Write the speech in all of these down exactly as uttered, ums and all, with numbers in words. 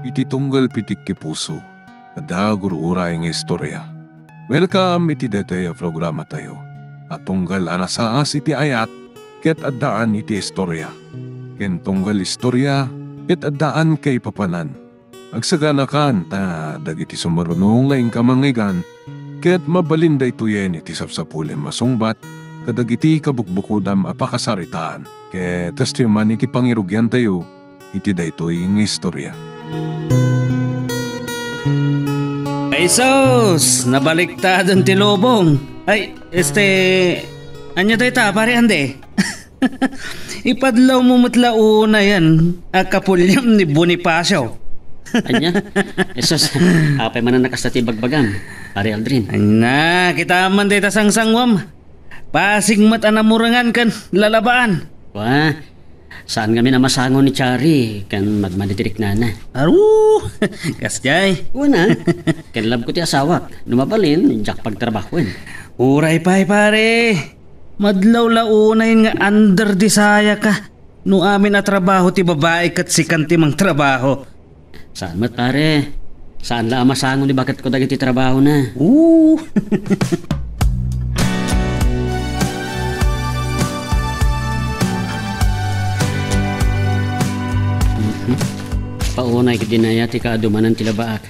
iti tunggal pitikki puso, adda gur-uray nga istorya. Welcome iti daytoy a programatayo a tunggal a nasaas iti ayat ket addaan iti istorya, ken tunggal istorya ket addaan kaipapanan. Agsaganakan ta dagiti sumaruno nga inka mangngeggan ket mabalin daytoyen iti sapsapulem a sungbat kadagiti kabukbukodam a pakasaritaan. Ket kastoy man iti pangirugiantayo iti daytoy nga istorya. Ay sus! Nabaliktadon ti lubong. Ay, este, ania dayta, Pare Andy? Ipadlawmo met la unayen a kapuliam ni Bonifacio. Ania? Ay sus, apay manen a kasta ti bagbagam, Pare Aldrin? Ania, kitaem man dayta sangsanguam. Pasig met a namurengan ken lalabaan. Wa, saan ngamin a masango ni Chari ken madmadi ti riknana. Aru, kasdiay. Wen a, ken labko ti asawak. No mabalin, diak pagtrabahoen. Uray pay, pare. Madlaw la unayen nga under the saya ka. No amin a trabaho ti babai ket sikan ti mangtrabaho. Saan met, pare. Saan la a masango ni baketko dagiti trabahona. Oo. Mhm. Paunay ket dinaya ti kaadumanan ti labaak.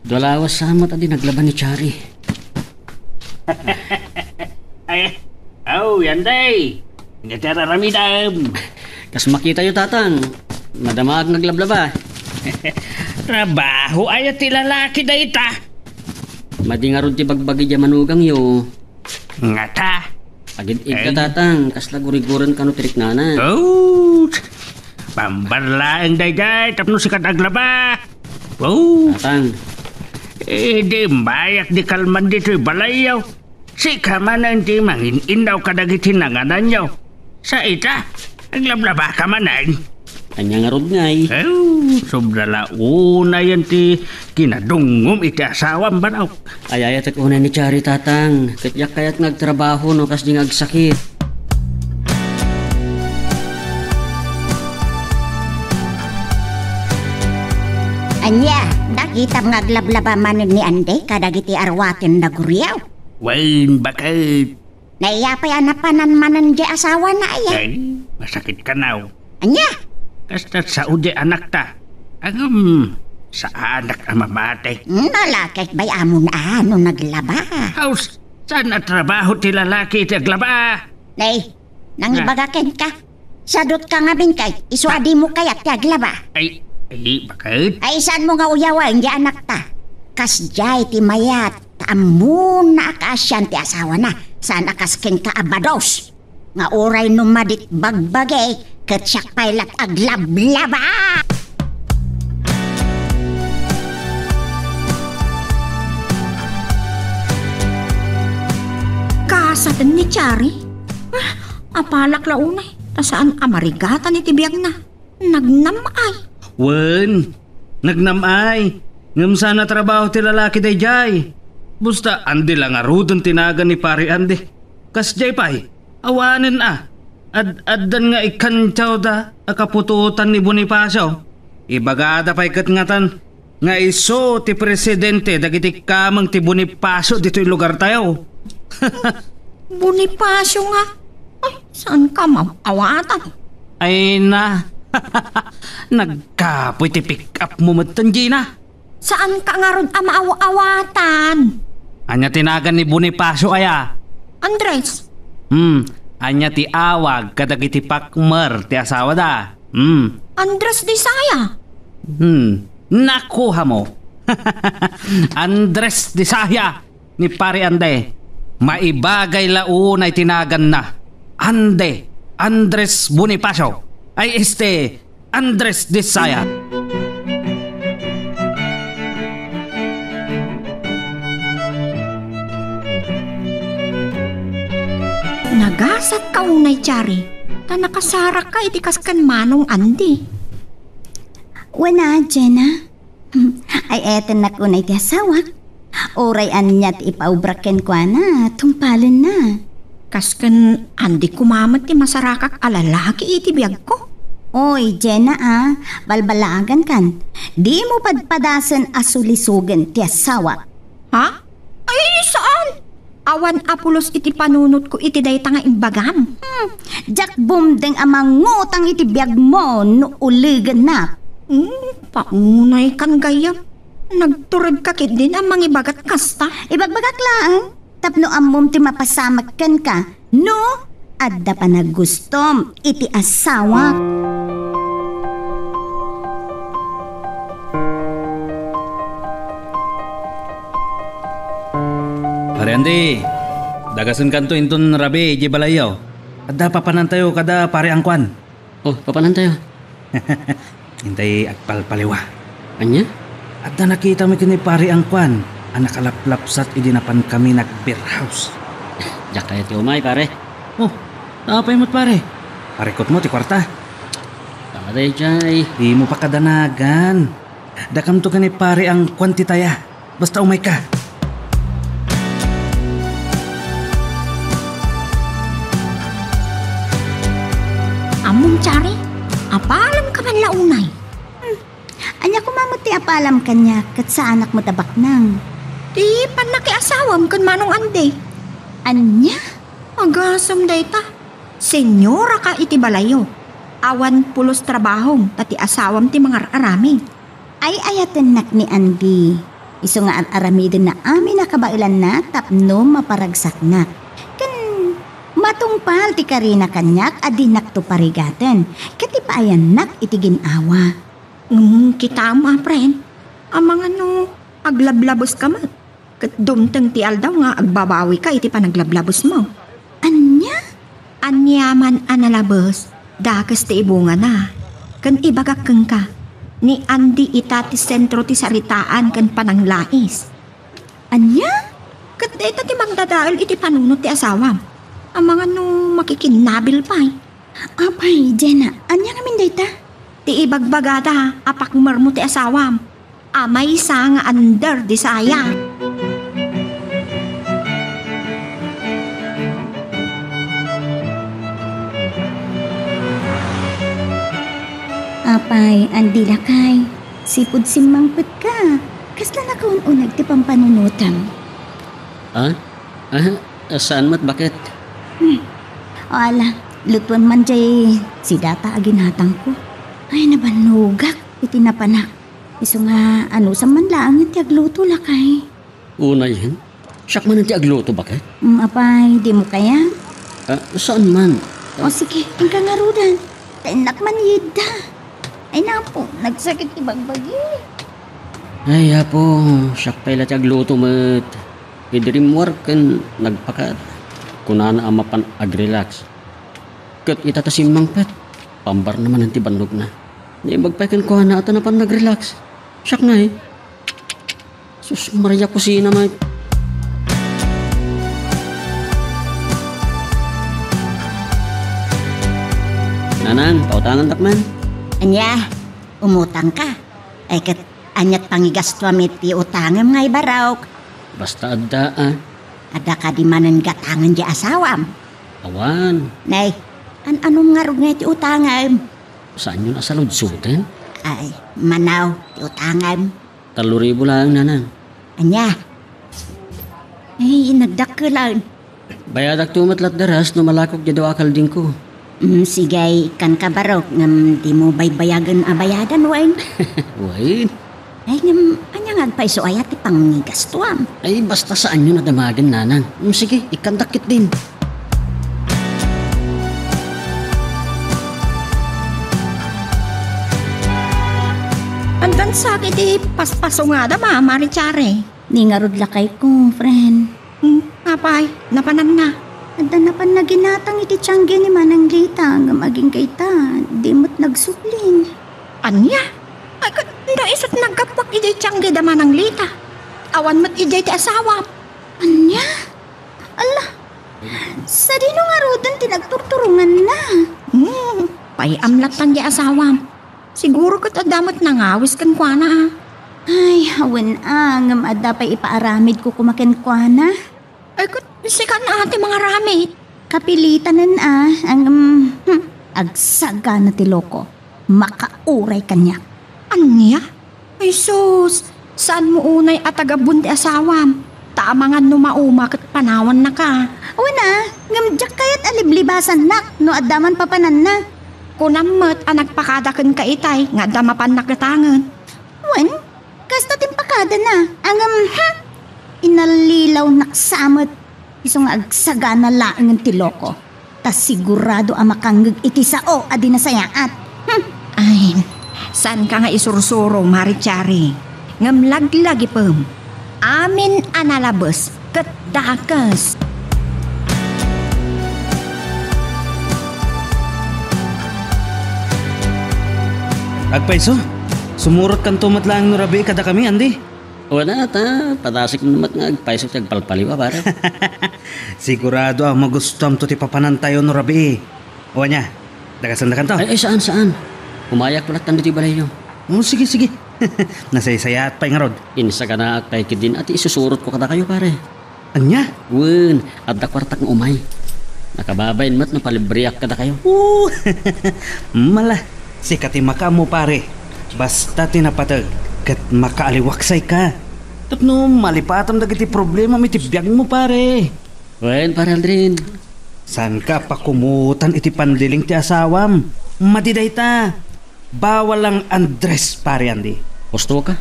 Dua lawas sa met a di naglaba ni Chari. Ay, aw, Yanday. Ania ti ar-aramidem? Kas makitayo, Tatang, madamaak nga aglablaba. Trabaho aya ti lalaki dayta? Madi ngarud ti bagbagi diay manugangyo. Ngata? Agid-igka, Ay. Tatang, kasla guriguren kano ti riknana. Oh, bambar laeng daydiay tapno sika ti aglaba. Oh. Tatang. Eh, di imbayak di kalman ditoy balayyo. Sika manen ti mangin-innaw kadagiti nangananyo. Sa ita, aglablabaka manen. Ania ngarud ngay? Eh, sobra la unayen ti kinadungngom iti asawam, banaw. Ay-ayatek unay ni Chari, Tatang, ket diak kayat nga agtrabaho no kasdi nga agsakit. Ania, nakitam nga aglablaba manen ni Andy kadagiti arwaten da guriaw? Wen, baket. Naiya pay a napanan manen diay asawana aya? Ay, masakit kanaw. Ania? Kasta sao diay anakta. Ngem, saanak a mamati. Hmm, nalakes bay-amon a no naglaba. Haus, saan a trabaho ti lalaki iti aglaba? Nay, nangibaga kenka. Sadutka ngamin kay, isu a dimo kayat ti aglaba. Ay, ay, baket? Ay, saanmo nga uyawen diay anakta? Kasdiay ti mayat, ta ammona a kaasian ti asawana, saan a kas kenka a bados. Nga uray no madit bagbagi, ket siak pay la ti aglablaba! Kasaten ni Chari? Ah, apalak la unay, ta saan a marigatan iti biagna. Nagnam-ay. Wen, nagnam-ay. Ngem saan a trabaho ti lalaki daydiay. Basta Andy la ngaruden ti nagan ni Pare Andy. Kasdiay pay, awanen a. Ad-, addan nga ikkantiawda a kaputotan ni Bonifacio. Ibagada pay ket ngatan nga isu ti presidente dagiti kameng ti Bonifacio ditoy lugartayo. Bonifacio nga? Ay, saanka maaw-awatan? Ay na, nagkapoy ti pick-up mo metten, Gina. Saanka ngarud a maaw-awatan? Ania ti nagan ni Bonifacio aya? Andres. Hmm, ania ti awag kadagiti pakmer ti asawada? Hmm. Andres Disaya. Hmm, nakuha mo. Andres Disaya. Ni Pare Andy, maibagay la unay ti naganna. Andy, Andres Bonifacio. Ay, este, Andres Disaya. Nagasat ka unay, Chari, ta nakasarak ka iti kas ken Manong Andy. Wen a, Jenna. Ay-ayatennak unay ti asawak. Uray ania ti ipaubra kenkuana, tungpalenna. Kas ken Andy koma met ti masarakak a lalaki iti biagko. Oy, Jenna a, balbalagankan. Dimo padpadasen a sulisogen ti asawak. Ha? Ay, saan? Awan a pulos iti panunotko iti dayta nga imbagam. Hmm, diak bumdeng a mangutang iti biagmo no uligennak. Hmm, paunaykan gayam. Nagturedka ketdin a mangibagat kasta. Ibagbagak laeng. Tapno ammom ti mapasamak kenka no adda panaggustom iti asawak. Pare Andy, dagasenkanto inton rabii idiay balayyo. Adda papanantayo kada Pare Angkuan. Oh, papanantayo? Intay agpalpaliwa. Ania? Adda nakitami ken ni Pare Angkuan a nakalaplapsat idi napankami nag-beer house. Diak kayat ti umay, pare. Oh, apay met, pare? Parikutmo ti kuarta. Pare, jay. Dimo pakadanagan. Dakamto ken ni Pare Angkuan ti taya. Basta umayka. Ammom, Chari, apalamka man la unay. Hmm. Ania koma met ti apalam kaniak ket saanak met a baknang? Ti pannakiasawam ken Manong Andy. Ania? Agasem dayta. Senyoraka iti balayyo. Awan pulos trabahom ta ti asawam ti mangar-aramid. Ay-ayatennak ni Andy. Isu nga ar-aramidenna amin a kabaelanna tapno maparagsaknak. Ken matungpal ti karina kaniak a dinakto parigaten ket ipaayannak iti gin-awa. Ngem kitam a, friend, amangan no aglablabeska met. Ket dumteng ti aldaw nga agbabawika iti panaglablabesmo. Ania? Aniaman a nalabes, dakes ti ibungana. Ken ibagak kenka, ni Andy ita ti sentro ti saritaan ken pananglais. Ania? Ket dayta ti mangdadael iti panunot ti asawam. Amangan no makikinnabil pay. Apay, Jenna, ania ngamin dayta? Ti ibagbagada a pakmermo ti asawam. A maysa nga under disaya. Apay, Andy lakay, sipud simmangpetka, kasla nakaun-uneg ti pampanunotem? Ah? Ah, saan met, baket? Hmm. O ala, lutuem man jay sidata a ginatangko. Ay, nabannogak iti napanak. Isu nga, anusam man laeng ti agluto, lakay. Unayen? Siak man ti agluto, baket? Mm, apay, dimo kayat? Ah, saan man? O sige, inka ngaruden. Ta innak man yidda. Ay, napo, nagsakit ti bagbagi. Ay, Apo, siak pay la ti agluto met. Idi rimmuar ken nagpakada, kunana a mapan agrelax. Ket ita ta simmangpet, pambarna manen ti bannogna. Naimbag pay kenkuana a ta napan nagrelax. Siak ngay. Sus, Maria Kusina, may. Nanang, pautangandak man. Ania, umutangka? Ay, ket aniat pangigastuam iti utangem nga ibarok? Basta adda, a. Adda kadi manen gatangen ti asawam? Awan. Nay, an-anom ngarud nga iti utangem? Saanyon a saludsoten? Ay, manaw ti utangem. Tallo ribu laeng, nanang. Ania? Ay, nagdakkelan. Bayadakto met latdaras no malakok diay dua a kaldingko. Mm, sige, ikkanka barok, ngem dimo baybayagen a bayadan, wen? Wen. Ay, ngem ania nga agpayso aya ti pangigastuam? Ay, basta saanyon a damagen, nanang. Mm, sige, ikkandak ketdin. Addan sa iti paspasungada, Mama Richare. Ni ngarud lakayko, friend. Hmm, apay, napananna? Adda napanna ginatang iti tiangge ni Manang Lita, ngem agingga ita, di met nagsublin. Ania? Ay, ket, no isut naggapuak idiay tiangge da Manang Lita. Awan met idiay ti asawam. Ania? Ala, sadino ngaruden ti nagturturonganna? Hmm, pay-am lattan ti asawam. Siguro ket adda met nangawis kenkuana, a. Ay, awan a, ngem adda pay ipaaramidko koma kenkuana. Ay, ket sika a ti mangaramid. Kapilitanen a, ngem, hmm, agsagana ti loko. Makauray kaniak. Ania? Ay sus, saanmo unay a tagabun ti asawam? Ta amangan no mauma ket panawannaka. Wen a, ngem diak kayat a liblibasannak no adda man papananna. Kunam met a nagpakada kenka itay nga adda mapannak gatangen. Wen, kasta ti impakadana, ngem, ha? Inallilawnak sa met. Isu nga agsagana laengen ti loko. Ta sigurado a makangngeg iti sao a di nasayaat. Hmm. Ay, saanka nga isursuro, Mari Chari. Ngem laglagipem. Amin a nalabes ket dakes. Agpayso, sumurotkanto met laeng no rabii kadakami, Andy? Wen a, ta padasik met nga agpayso ti agpalpaliw a, pare. Sigurado a magustuamto ti papanantayo no rabii. O ania, dagasandakanto? Ay, ay, saan, saan. Umayak latta ditoy balayyo. O, sige, sige. Nasaysayaat pay ngarud. Insaganaak pay ketdin a ti isusurotko kadakayo, pare. Ania? Wen, adda kuartak nga umay. Nakababain met no palibriak kadakayo. O, mala, sika ti makaammo, pare. Basta ti napateg, ket makaaliwaksayka. Tapno malipatam dagiti problemam iti biagmo, pare. Wen, pare Aldrin. Saanka a pakumutan iti pandiling ti asawam. Madi dayta. Bawal lang Andres, pare Andy. Husto ka.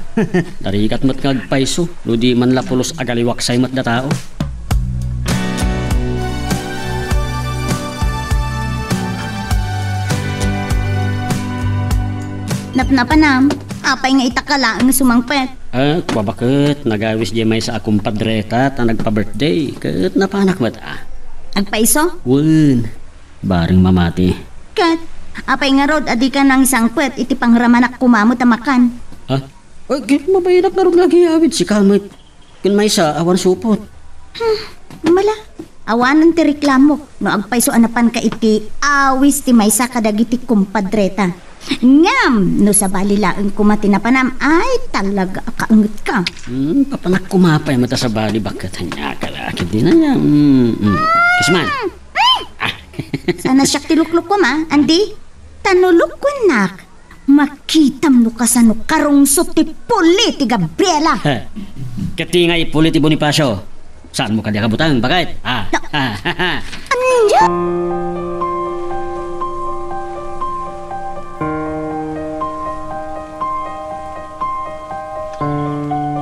Narigat met nga agpayso, no di man la pulos agaliwaksay met da tao. Napnapanam, apay nga ita ka laeng nga sumangpet? Ah, kua baket, nagawis diay maysa a kumpadreta ta nagpa-birthday, ket napanak met, ah. Agpayso? Wen. Bareng mamati. Ket, apay ngarud a dika nangisangpet iti pangramanak koma met a makan? Ha? Ay, ket mabayanak ngarud nga agiyawid sika met. Ken maysa, awan supot. Hmm, mala. Awanen ti reklamok no agpayso a napanka iti awis ti maysa kadagiti kumpadreta. Ngem, no sabali laeng koma ti napanam, ay, talaga a kaangetka. Hmm, papanak koma pay met a sabali, baket ania ka la, ket di na nia. Hmm, hmm. Kisman. Ah. Sana siak ti luklukkom, a, Andy? Ta no lukkuennak, makitam no kasano karungsot ti puli ti Gabriela. Heh. Ket ti nga ipuli ti Bonifacio. Saanmo kadi a kabutang, baket? Ah. No. Ah, ha, ha. Ania?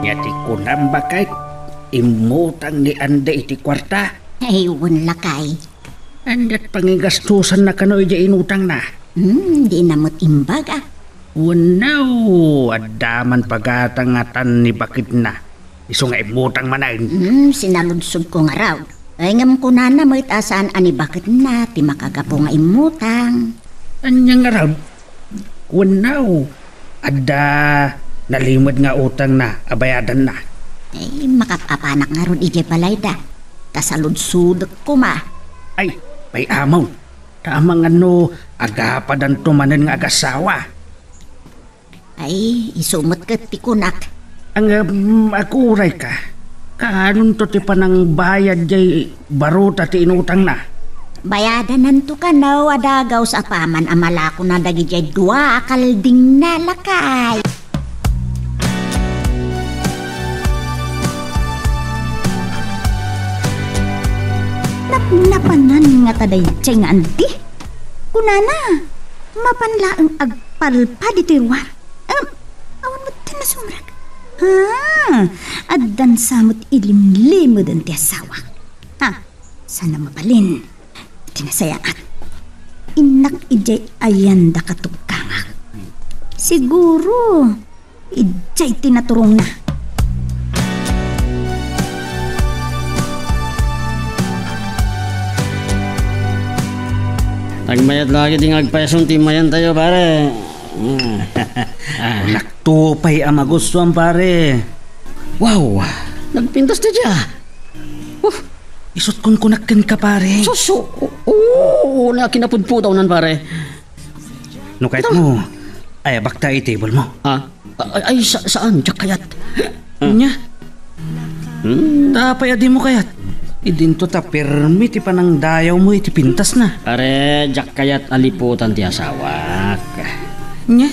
Nya ti kunam, baket, immutang ni Andy iti kuarta. Ay, wen lakay. Andiat pangigastosanna kano idiay inutangna? Hmm, dina met imbag, a. Wenno, adda man pagatangatan ni baketna. Isu nga immutang manen. Hmm, sinaludsodko ngarud. Ay, ngem kunana met a saan a ni baketna ti makagapu nga immutang. Ania ngarud? Wenno, adda nalimed nga utangna a bayadanna? Ay, makapapanak ngarud idiay balayda. Ta saludsodek koma. Ay, pay amon. Ta amangan no agapadanto manen nga agasawa. Ay, isu met ket ti kunak. Ngem, agurayka. Kaanonto ti panangbayad diay barota ti inutangna? Bayadananto kano a dagus apaman a malakona dagidiay dua a kaldingna, lakay. Napnapanan ngata daydiay nga Andy? Kunana, mapan laeng agpalpad iti ruar. Em, awan met ti nasumrek. Ah, addan sa met ilimlimeden ti asawa. Ha, sana mabalin ti nasayaat. Innak idiay ayan da katuggangak. Siguro, idiay ti naturongna. Nagmayat la ket ti nga agpayson ti mayantayo, pare. Ah. Kunak to pay a magustuam, pare. Wow! Nagpintas ti dia. Uf! Isut' kunkunak kenka, pare. Sus, o-, oo, oo, na kinapudpudawnan, pare. No kayatmo, ayabakta iti table mo. Ah? Ay, ay, sa-, saan? Diak kayat. Nya? Hmm? Apay a dimo kayat? Idinto ta pirmi ti panangdayawmo iti pintasna. Pare, diak kayat a liputan ti asawak. Nya?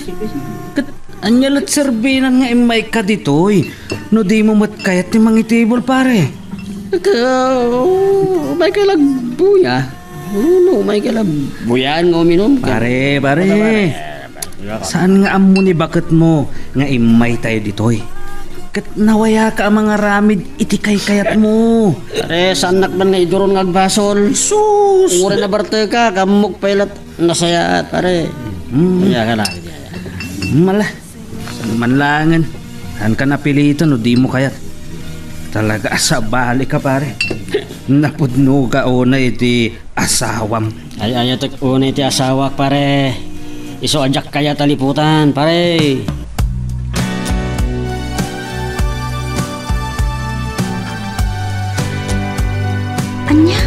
Ket ania la't serbinak nga immayka ditoy no dimo met kayat ti mangitibol, pare? Ket, uh, umayka lagbuya. Uno, umayka lagbuyan nga uminum. Pare, pare. Pare, pare. Saan nga ammo ni baketmo nga immaytayo ditoy? Ket nawayaka a mangaramid iti kaykayatmo. Pare, saannak man nga iduron nga agbasol. Sus! Uray nabarteka, kammok pay lat-, nasayaat, pare. Mm. Kaya ka lang. Mala. Saan man langen. Saanka napilitan no dimo kayat. Talaga a sabalika, pare. Napudnoka unay iti asawam. Ay, ayatek unay ti asawak, pare. Isu a diak kayat a liputan, pare. Ania?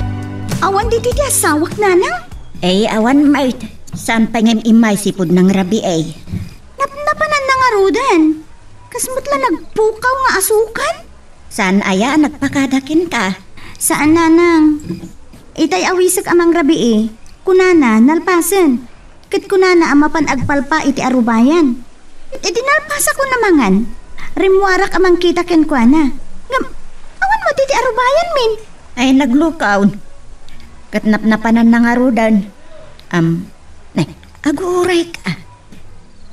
Awan ditoy ti asawak, nanang? Ay, awan met. Saan pay ngem immay sipud nangrabii. Napnapananna ngaruden. Kas met la nagpukaw nga asukan? Saan aya a nagpakada kenka? Saan, nanang. Itay awisek a mangrabii, kunana, nalpasen. Ket kunana a mapan agpalpa iti arubayan. Ket idi nalpasakon a mangan, rimmuarak a mangkita kenkuana. Ngem, awan met iti arubayan, min. Ay, naglukaw. Ket napnapananna ngaruden. Am, ne, aguray ka.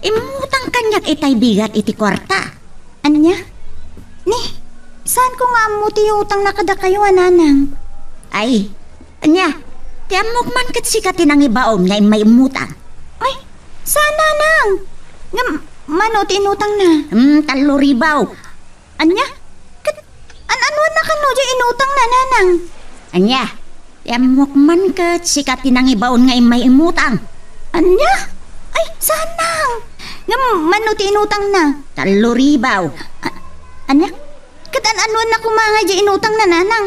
Immutang kaniak itay bigat iti kuarta. Ania? Ni, saanko nga ammo ti iutangna kadakayo a nanang? Ay, ania? Ti ammok man ket sika ti nangibaon nga immay immutang. Ay, saan, nanang? Ngem, mano ti inutangna? Hmm, tallo ribaw. Ania? Ket an-anuanna kano diay inutangna, nanang? Ania? Ti ammok man ket sika ti nangibaon nga immay immutang. Ania? Ay, saan, nang? Ngem mano ti inutangna? Tallo ribaw. A-, ania? Ket an-anuanna koma nga diay inutangna, nanang?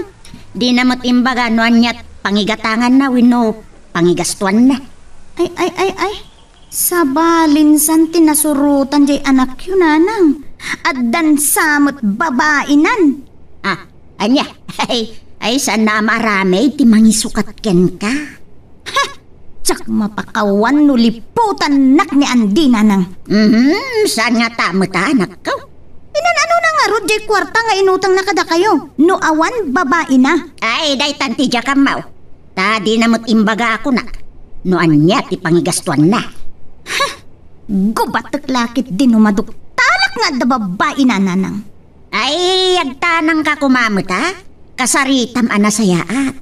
Dina met imbaga no aniat pangigatanganna wenno pangigastuanna. Ay, ay, ay, ay. Sabalinsan ti nasurotan diay anakyo, nanang. Addan sa met babainan. Ah, ania? Ay, ay, saan a maaramid ti mangisukat kenka? Ha! Diak mapakawan no liputannak ni Andy, nanang. Mhm, saan ngata met a, anakko? Inan-anona ngarud diay kuarta nga inutangna kadakayo no awan babaina? Ay, daytan ti diak ammo. Ta dina met imbaga a kunak no ania ti pangigastuanna. Ha! Gubatek la ketdi no maduktalak nga adda babaina, nanang. Ay, agtanangka koma met a? Kasaritam a nasayaat.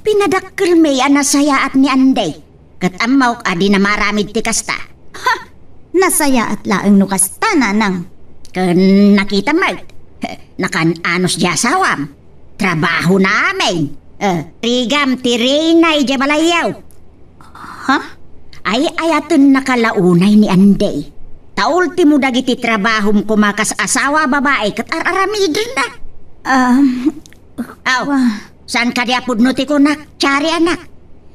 Pinadakkelmi a nasayaat ni Andy. Ket ammok a dina maaramid ti kasta. Ha! Nasayaat laeng no kasta, nanang. Ken nakitam met. Nakan-anos diay asawam. Trabahona amin. Eh, rigam ti reyna idiay balayyo. Ha? Ay-ayatennaka la unay ni Andy. Ta ultimo dagiti trabahom koma kas asawa a babai ket ar-aramidenna. Um, Aw, wa- saan kadi a pudno ti kunak, Chari, anak?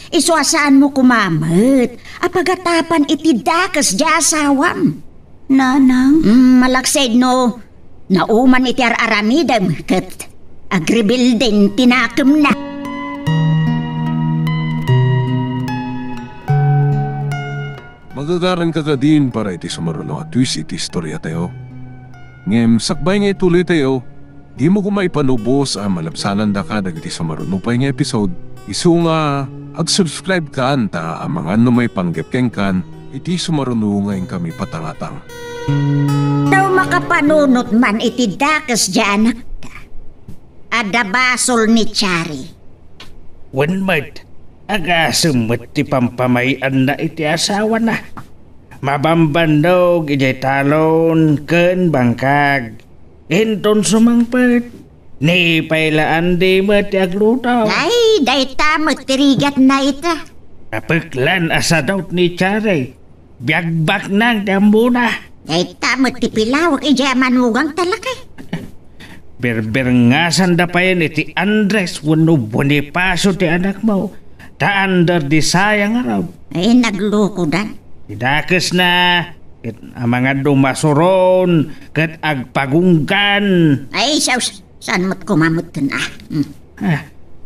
Isu a saanmo koma met a pagatapan iti dakes diay asawam. Nanang? Mm, malaksid no nauman iti ar-aramidem ket agrebelde ti nakemna. Magagaranka kadin para iti sumaruno a twist iti istoriatayo. Ngem sakbay nga ituloytayo, dimo koma ipanubos a malabsanandaka dagiti sumaruno pay nga episode, isu nga ag-subscribe kan ta amangan no maipanggep kenkan iti sumaruno nga inkami patangatang. Daw makapanunot man iti dakes diay anakda. Adda basol ni Chari. Wen met, agasem met ti pampamay-anna iti asawana. Mabambannog idiay talon ken bangkag. Inton sumangpet, ni pay la Andy met ti agluto. Ay, dayta met ti rigatna ita. Napeklan a sadut ni Chari. Biagbaknang ti ammona. Dayta met ti pilawek idiay a manugangta, lakay. Birbirngasanda payen iti Andres wenno Bonifacio ti anakmo, ta under the saya ngarud. Ay, naglukodan. Ti dakesna, ket amangan no masuron, ket agpagunggan. Ay, sus, saan met koma metten, ah. Hmm. Ah,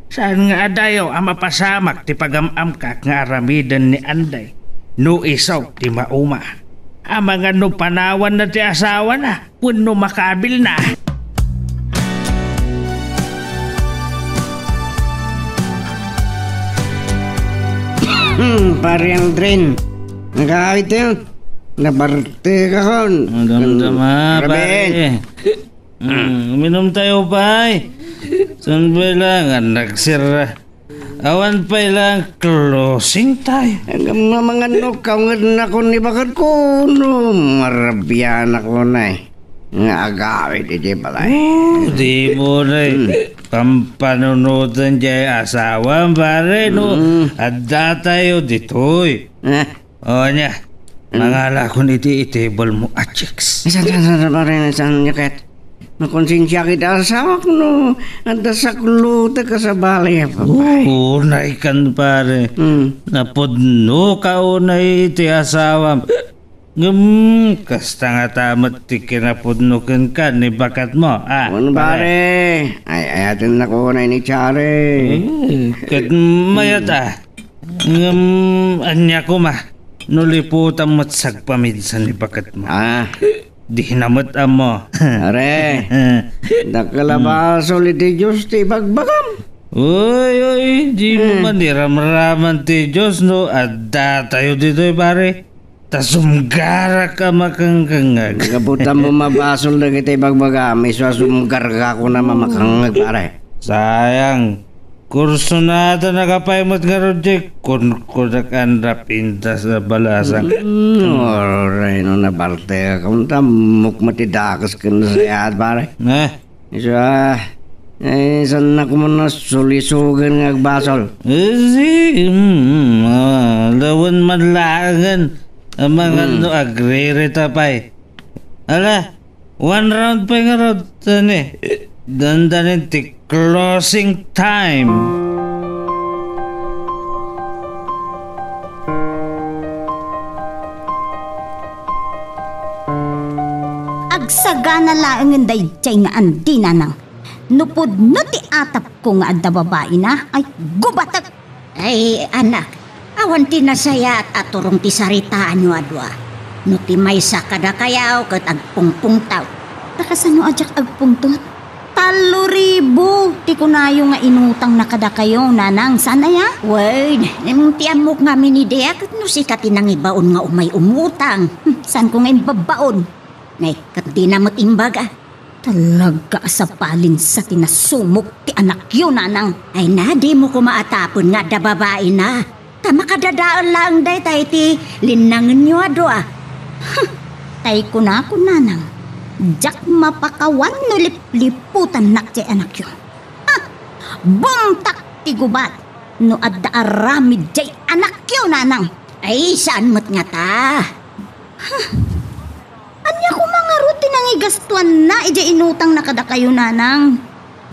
saan nga adayo a mapasamak ti pagam-amkak nga aramiden ni Andy no isu ti mauma? Amangan no panawanna ti asawana wenno makabilna. Hmm, Pare Aldrin. Nagawid tayo. Nabartekakon. Ang damdama, Raben. Pare. Hmm, uminom tayo, pay. Saan ba lang? Ang nagsira. Awan pay lang closing time. Agam mamangannok ka, ngednakon ni baketko, no, marabianak unay nga agawid iti balay. Oh, di mo na eh. Hmm. Pampanunutan diay asawa, pare, no? Hmm. Adda tayo ditoy. Eh? O, ania? Hmm. Mangalakon iti itable mo a chicks. Saan, saan, saan, pare, saan, nyaket? Makonsensiak iti asawak no adda saklotek a sabali a babai. Oo, unaykan, pare. Hmm. Napudno ka unay iti asawam. Ngem, kasta ngata met ti kinapudno kenka ni baketmo, a, pare. Wen, pare. Ay-ayatennak unay ni Chari. Eh, ket mayat, a. Ngem, ania koma, no liputam met sagpaminsan ni baketmo. Ah. Dina met ammo. Are, dakkel a basol iti Dios ti ibagbagam. Uy, uy, di mo man iramraman ti Dios no adda tayo ditoy, pare. Ta sumgarak a makangkangag. Gapu ta mo mabasol dagiti ibagbagam, isu a sumgargak a makangngeg, pare. Sayang. Kursunada na kapay met ngarud, Jake. Kunkunak a napintas a balasang. Mm, uray no nabartekak, kunta mukma ti dakes ken nasayaat, pare. Eh? Isu a, eh, saan na koma a sulisogen nga agbasol? Eh, si, mm, mm, ah, lawen man laengen. Amangan no agririta pay. Ala, one round pay ngarud, ni. Dandanin ti closing time. Agsagana laengen daydiay nga andi, nanang. No pudno ti atapko nga adda babaina, ay gubatek! Ay, anak, awan ti nasayaat a turong ti saritaanyo a dua. No ti maysa kadakayo ket agpungpungtot. Ta kasano a diak agpungtot? Tallo ribu ti kunayo nga inutangna kadakayo, nanang, saan aya? Wen, ti ammok ngamin idi a ket no sika ti nangibaon nga umay umutang. Hmm, saanko nga imbabbaon? Nay, ket dina met imbaga. Talaga a sabalinsa ti nasumok ti anakyo, nanang. Ay na, dimo koma atapen nga adda babaina. Ta makadadael laeng dayta iti linnangenyo a dua. Huh! Tay kunako, nanang, diak mapakawan no lipliputannak ti anakyo. Huh! Bumtak ti gubat no adda aramid diay anakyo, nanang. Ay, saan met ngata? Huh! Ania koma ngarud ti nangigastuanna idiay inutangna kadakayo, nanang?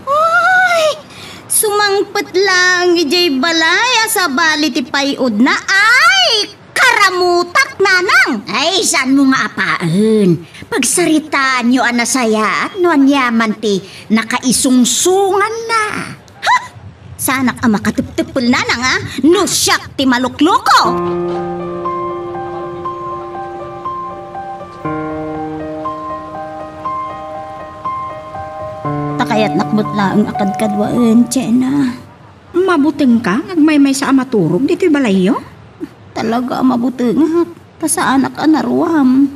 Ay, sumangpet laeng idiay balay a sabali ti pay-odna. Ay, karamutak, nanang! Ay, saanmo nga apaen? Pagsaritaanyo a nasayaat no aniaman ti nakaisungsunganna. Ha? Saanak a makatepteppel, nanang, a? No siak ti malukloko! Ta kayatnak met laeng a kadkaduaen, Chena. Mabutengka nga agmaymaysa a maturog ditoy balayyo? Talaga a mabutengak. Ta saanak a naruam.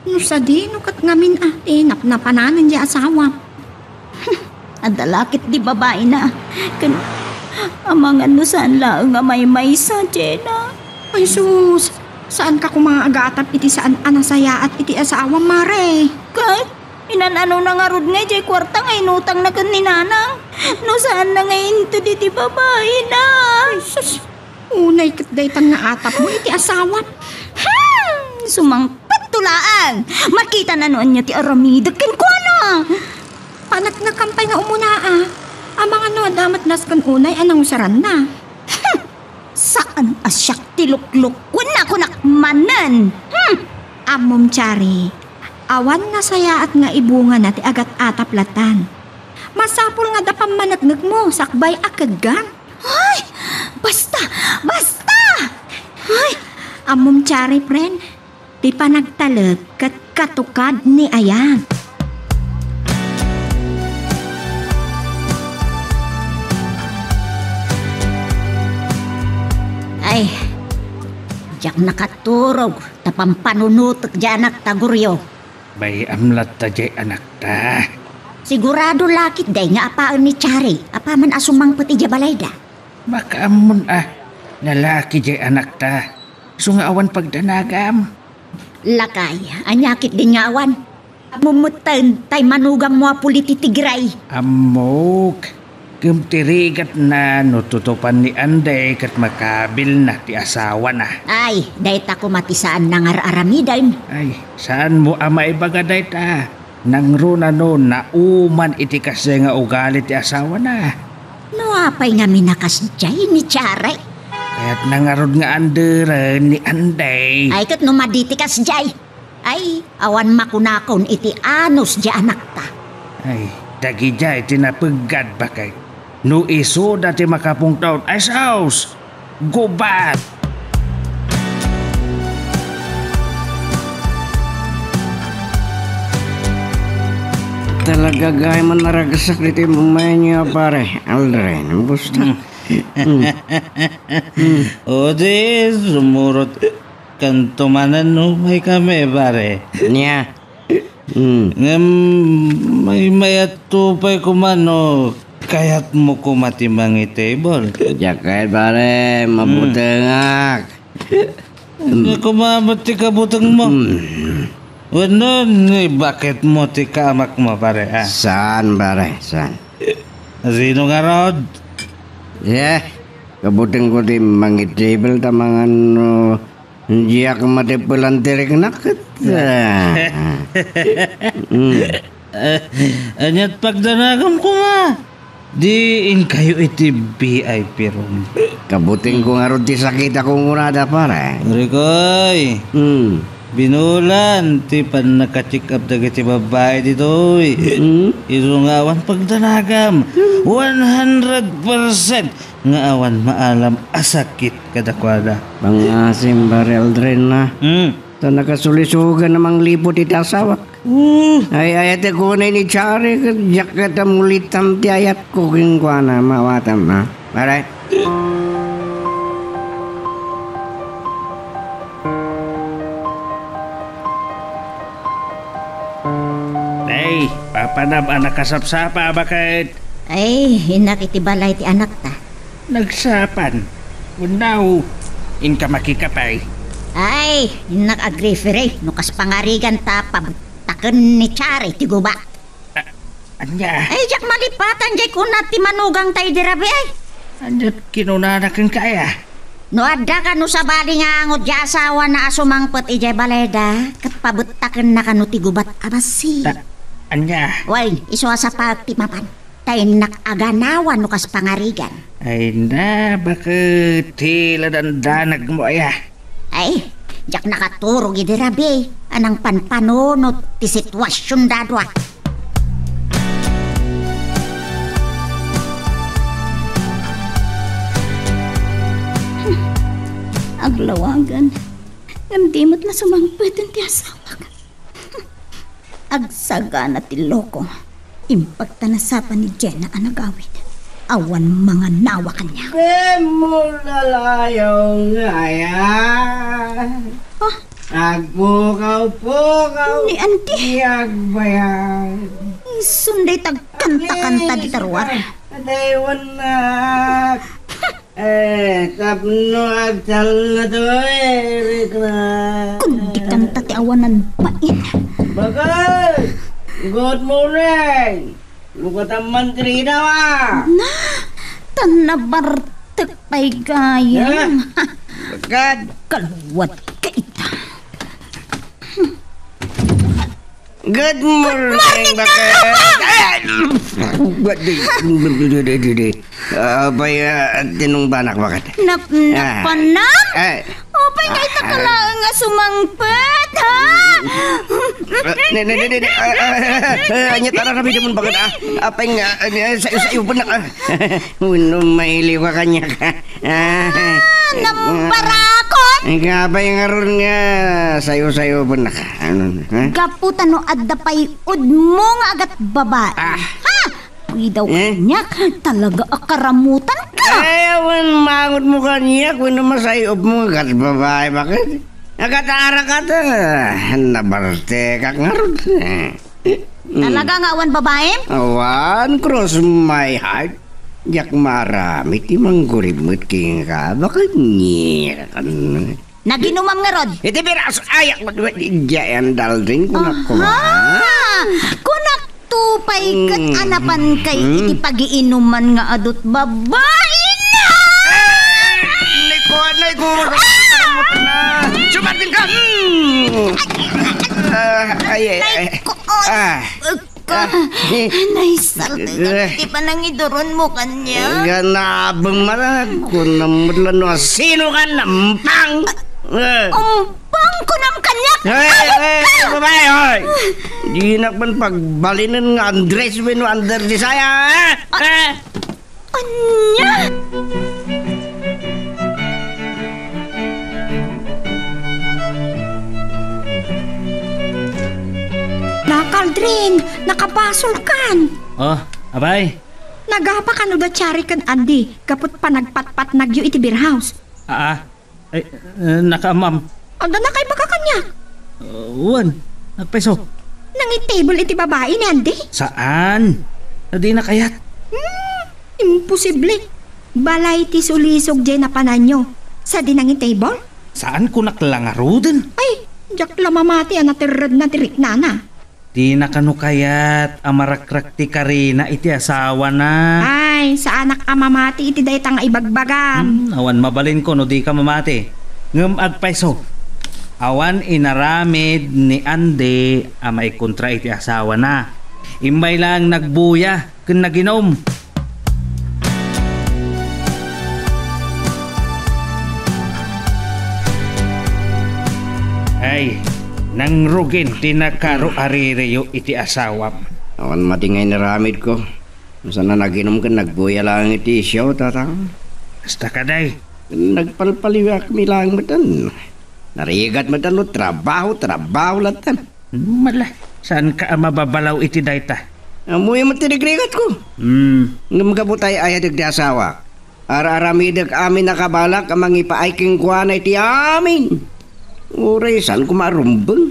No sadino ket ngamin a ti napnapananen ti asawam? Adda la ket di babaina. Ken amangan no saan laeng a maymaysa, Chena. Ay sus, saanka koma nga agatap iti saan a nasayaat iti asawam, Mare. Ket inan-anona ngarud nga idiay kuarta nga inutangna ken ni Nanang? No saanna nga inted iti babaina? Ay sus, Unay ket daytan nga atapmo iti asawam. Hmm! Sumangpetto laeng! Makitana no ania ti aramidek kenkuana! Paneknekan pay nga umuna, a. Amangan no adda met nasken unay a nangusaranna. Hmm! Saan a siak ti luklukuen, nakunak manen! Hmm! Ammom, Chari, awan nasayaat nga ibungana ti agat-atap lattan. Masapul nga adda pammaneknekmo sakbay a keggan. Ay! Basta! Basta! Ay! Ammom, Chari, friend, Ti panagtalek ket katukad ni ayat. Ay, diak nakaturog ta pampanunotek diay anakta, Goryo. Bay-am latta diay anakta. Sigurado la ketdi nga apaen ni Chari apaman a sumangpet idiay balayda. Makaammon a, lalaki diay anakta. Isu nga awan pagdanagam. Lakay, ania ketdin nga awan? Ammom metten tay manugangmo a puli ti tigray. Ammok. Ngem ti rigatna no tutupan ni Anday ket makabilna ti asawana. Ay, dayta koma ti saanna nga ar-aramiden. Ay, saanmo a maibaga dayta? Nangruna no nauman iti kasdiay nga ugali ti asawana. No apay ngamin a kasdiay ni Chari? Kayatna ngarud nga anderen ni Anday. Ay, ket no madi ti kasdiay, ay, awan makunakon iti anus diay anakta. Ay, dagidiay ti napeggad, baket. No isuda ti makapungtot, ay sus! Gubat! Talaga gayam a naragsak ditoy mamayan niyo, pare. Aldrin, basta. Mm. Mm. O di, sumurot kanto manen, no? May kami, pare. Nia? Mm. Ngem, may mayat to pay koma no kayatmo koma ti mangitable. Diak kayat, pare. Mm. Mabutengak. Nga koma met ti kabutengmo. Mm. Wenno, ni baketmo ti kaamakmo, pare, ah? Saan, pare? Saan? Sino ngarud? Eh, kabutengko ti mangitable ta mangan no Diak matippelan ti riknak ket, ah. Mm. Eh, ania't pagdanagam koma? Di inkayo iti V I P room. Kabutengko ngarud ti sakit a kunkunada, pare. Rikoy, mm, binulan ti pannaka-check-up dagiti babbai ditoy. Mm. Isu nga awan pagdanagam. Mm. One hundred percent nga awan maalam a sakit kadakuada. Pangasim, Pare Aldrin, a. Hmm. Ta nakasulisugan a mangliput iti asawak. Hmm. Ay, ayatek unay ni Chari, ket diak ket amulitam ti ayatko kenkuana, maawatam, a. Pare? Ay, papanam a nakasapsapa, baket. Ay, innak iti balay ti anakta. Nagsapan. Wenno, inka makikapay. Ay, innak agrifere no kas pangarigan ta pabuttaken ni Chari ti gubat. A-, ania? Ay, diak malipatan diay kuna ti manugangta idi rabii, ay. Ania't kinunana kenka, aya? No adda kano sabali nga angot diay asawana a sumangpet idiay balayda, ket pabuttakenna kano ti gubat a bassit. Ta-, ania? Wen, isu a sapaek ti mapan. Ta innak aganawan no kas pangarigan. Ay na, baket ti la dandanagmo aya? Ay, diak nakaturog idi rabii a nangpanpanunot ti situasionda a dua. Hmm. Aglawagan. Ngem di met la sumangpeten ti asawak. Agsagana ti loko. Imbag ta nasapan ni Jenna a nagawid. Awan manganawa kaniak. Dimo lalayaw nga aya. Ah? Agpukaw-pukaw. Ni Auntie. Ti agbayag. Isun dayta agkanta-kanta dita ruar. Adaywannak. Eh, tapno agtalna to, eh, rikna. Kundi kanta ti awanan bain. Baket! Good morning! Lukatan man ti rinawa! Na, ta nabartek pay gayam. Na? Baket! Kaluwat ka ita. Good morning, Baket. Apay, ah, tinungbanak, Baket? Nap-, ah, napanam? Ay. Apay, dayta ka laeng nga sumangpet, ha? Ah, ne, ne, ne, ne, ne, ah, ah, ah, ah, anya, tara, ramidemon, Baket, ah. Apay nga, ah, sayo, sayo, benak, ah. Wenno, mailiw ka kaniak, ah. Ah, nambarakon, Ay, nga pay ngarud nga sayo-sayo pay naka, ano, ha? Gapu ta no adda pay udmo nga agatbabai. Ah. Ha? Kuidaw Eh? kaniak, talaga a karamutan ka. Ay, awan mangot mo kaniak, wenno masay-op mo, agatbabai, bakit? Agatara ka ta, nabartekak ngarud. Eh. Mm. Talaga nga awan babaem? Awan, cross my heart. Diak maaramid ti manggurib met kenka. Bakit niya? Naginumam ngarud? Iti biras, ayak, diay andal din, kunak ko, Aha! ha? Kunak to pay ket Mm. anapan kay Mm. iti pagiinuman nga adut babai na! Ay! Nikuan, nikuan, nikuan na. Sumatin ka! Mm. Ah, ay, ay, ay. Nikuan. Ah. Ka, Ah, eh. Naisal Eh. ti panangiduron mo kanya. Ganabang mara, kunam met la no asino ka, nampang. Eh. Umpang kunam kanya. Eh, Ayok eh, ka! Babae, hoy. Dinak man pagbalinen nga Andres wenno Under Desaya, eh? Eh? Ania? Nakaldrin, nakabasolkan. Oh, apay? Nagapa kano da Chari ken Andy, gapu ta panagpatpatnagyo iti beer house. Aa, ay, eh, nakaamam. Adda nakaibaga kaniak? Uh, wen, nagpayso. Nangitable iti babai ni Andy? Saan? Adina kayat? Hmm, imposible. Balay ti sulisog diay napananyo. Sadi nangitable? Saan ko naklangaruden? Ay, diak la mamati a naterredna ti riknana. Dina kano kayat a marakrak ti karina iti asawana? Ay, saanak a mamati iti dayta nga ibagbagam. Hmm, awan mabalinko no dika mamati. Ngem agpayso, awan inaramid ni Andy a maikontra iti asawana. Imbay laeng nagbuya ken naginum. Ay, nangrugin ti nakaruaririyo iti asawam. Awan madi nga inaramidko. Sana naginum ken nagbuya laeng iti siaw, tatang. Kasta kadi. Nagpalpaliwakmi laeng metten. Narigat metten no trabaho, trabaho latta. Mala, saanka a mababalaw iti dayta? Ammoyo met ti rigrigatko. Hmm. Ngem gapu ta ay-ayatek ti asawak, ar-aramidek amin a kabalak a mangipaay kenkuana iti amin. Uray saan koma a rumbeng.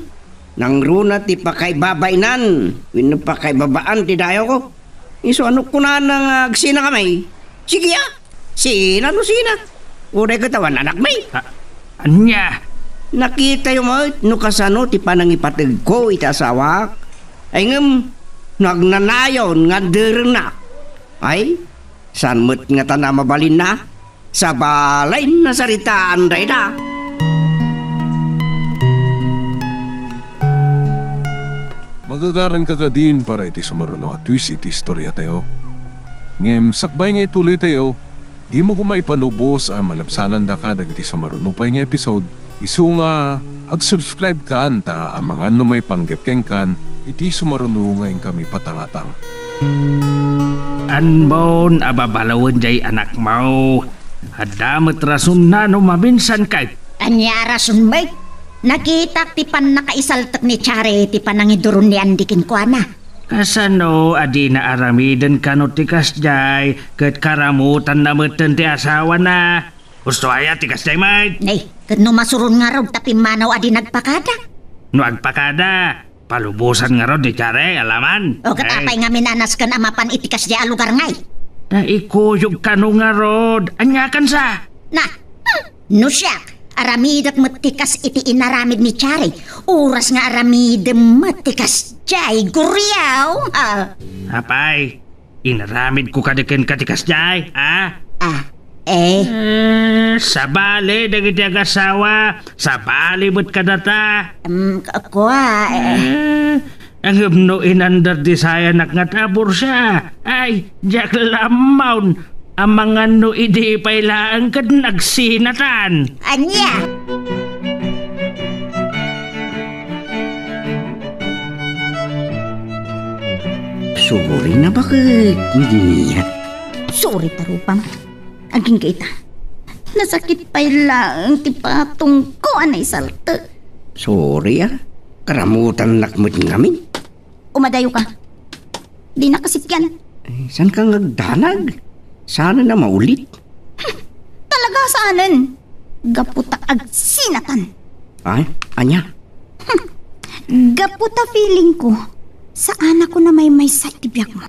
Nangruna ti pakaibabainan wenno pakaibabaan ti dayawko. Isu a no kunana nga agsina kami, sige a, sina no sina. Uray ket awan anakmi. A-, ania? Nakitayo met no kasano ti panangipategko iti asawak. Ay ngem, no agnanayon nga adderennak, ay, saan met ngatan a mabalinna? Sabali, nasaritaan dayta. Magagaranka kadin para iti sumaruno a twist iti istoriatayo. Ngem sakbay nga ituloytayo, dimo koma ipalubos a malabsanandaka dagiti sumaruno pay nga episode. Isu nga, ag-subscribe kan ta amangan no maipanggep kenkan iti sumaruno nga inkami patangatang. Anmon a babalawen jay anakmo. Adda met rasonna no maminsan kay. Ania a rason met? Nakitak ti pannakaisaltek ni Chari ti panangiduron ni Andy kenkuana. Kasano a dina aramiden kano ti kasjay ket karamutanna metten ti asawana? Husto aya ti kasjay met? Nay, ket no masuron ngarud ta pimmanaw a di nagpakada? No agpakada, palubosan ngarud ni Chari, alaman. O, ket apay ngamin a nasken a mapan iti kasjay a lugar ngay? Naikuyog kano ngarud. Aniakan sa? Na, hmm, no siak, aramidek met ti kas iti inaramid ni Chari. Oras nga aramidem met ti kasjay, guriaw. Ah. Apay, inaramidko kadi kenka ti kasjay, a? Ah, eh. Eh, sabali dagiti agasawa, sabali met kadata. Em, k-, kua, eh. Eh, ngem no in-under desayanak nga tabursa, ay, diak lammaon. Amangan no idi pay laeng ket nagsinatan. Ania? Sorry na bakit? Sorry, tarupam. Agingga ita. Nasakit pay laeng ti patongko a naisaltek. Sorry, ah. Karamutannak met ngamin. Umadayo ka. Di na kasik yan. Eh, saan ka nga agdanag? Saan na maulit? Talaga saanen? Gapu ta agsinatan. Ay, anya? Gapu ta feeling ko, saan ako na maymaysa iti biag mo.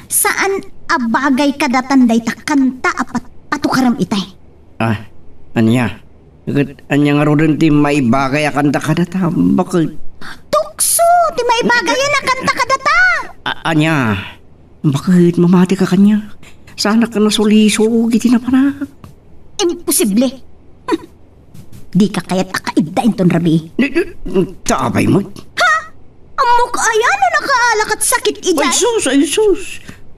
Saan a bagay kadatan dayta kanta a pat-, patukarem itay. Ah, anya? Ket anya ngaruden ti maibagay a kanta kadata? Bakit? Tukso ti maibagayen a kanta kadata! A-, anya? Bakit mamati ka kanya? Saanak a nasulisog iti napanak. Imposible! Hm. Di ka kayat a kaidda inton rabii. Di, di, ta apay met. Ha? Ammok aya no nakaala ket sakit idiay? Ay, sus, ay, sus.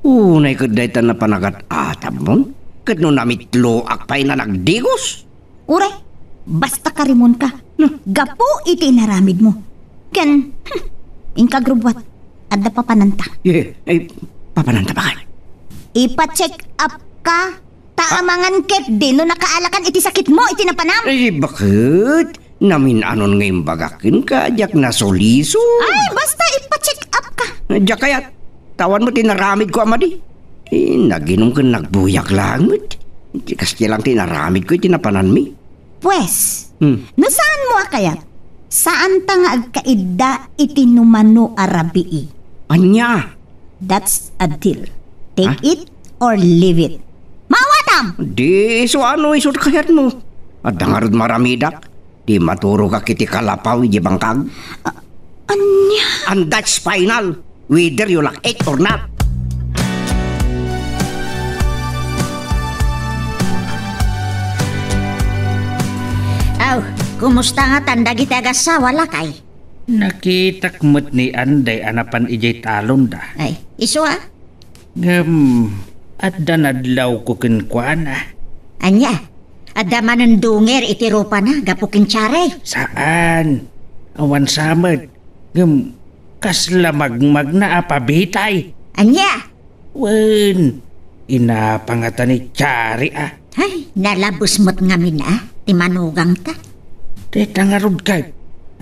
Unay ket dayta napanagat atamon. Ket no namitloak pay na nagdigos. Uray, basta karimon ka. Hmm. Gapu iti inaramid mo. Ken, hmm, inka agrubbuat. Adda papananta. Eh, eh, papananta bakit? Ipa-check up ka. Ta amangan ketdi no nakaalakan iti sakit mo iti napanam. Ay, bakit? Namin-anon nga imbagak kenka, diak nasulisog. Ay, basta ipa-check up ka. Diak kayat. Tawan mo ti naramid ko a madi. Eh, naginum ken nagbuyak lang met. Ti kasta lang ti naramid ko iti napananmi. Pues, Hmm. no saan mo a kayat, saan ta nga agkaidda iti numano a rabii. Anya? That's a deal. Take Ha? it or leave it. Maawatam! Di isu ano isu ti kayatmo. Adda ngarud maramidak. Di maturogak iti kalapaw iti bangkag. A-, ania? And that's final, whether you like it or not. Aw, kumusta ngatan dagiti agassawa, lakay? Nakitak met ni Anday a napan idiay talonda. Ay, isu a? Ngem, adda nadlawko kenkuana. Ania? Adda manen dungir iti rupana gapu ken Tiare? Saan. Awan sa met. Ngem, kasla magmagna a pabitay. Ania? Wen, inapa ngata ni Tiare a. Ay, nalabes met ngamin a, ti manugangta. Dayta ngarud ket.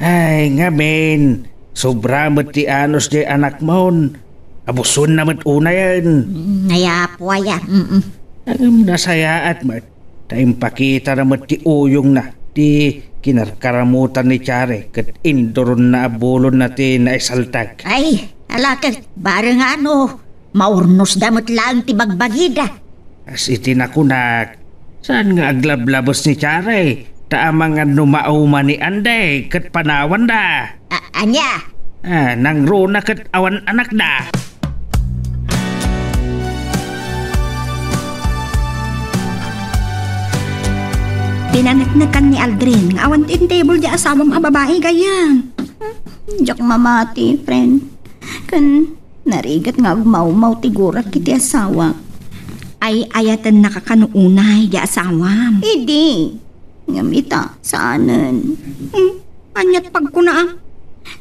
Ay, ngamin, sobra met ti anus diay anakmon. Abusuenna met unayen. Mm, ay, apo aya, mm. Ngem nasayaat met, ta impakitana met ti uyongna, ti kinarkaramutan ni Tiare, ket induronna a bulonna ti naisaltak. Ay, ala ket, bareng ano, maurnosda met laeng ti bagbagida. Kas iti nakunak, saan nga aglablabes ni Tiare, ta amangan no mauma ni Anday ket panawanda. A-, ania? Ah, nangruna ket awan anakda. Pinaneknekan ni Aldrin nga awan ti intable ti asawam a babai, gayyem. Diak mamati, friend. Ken narigat nga agmawmaw ti gurak iti asawak. Ay-ayatennaka kano unay ti asawam? Idi. Ngem ita, saanen. Hmm, aniat pagkunaam?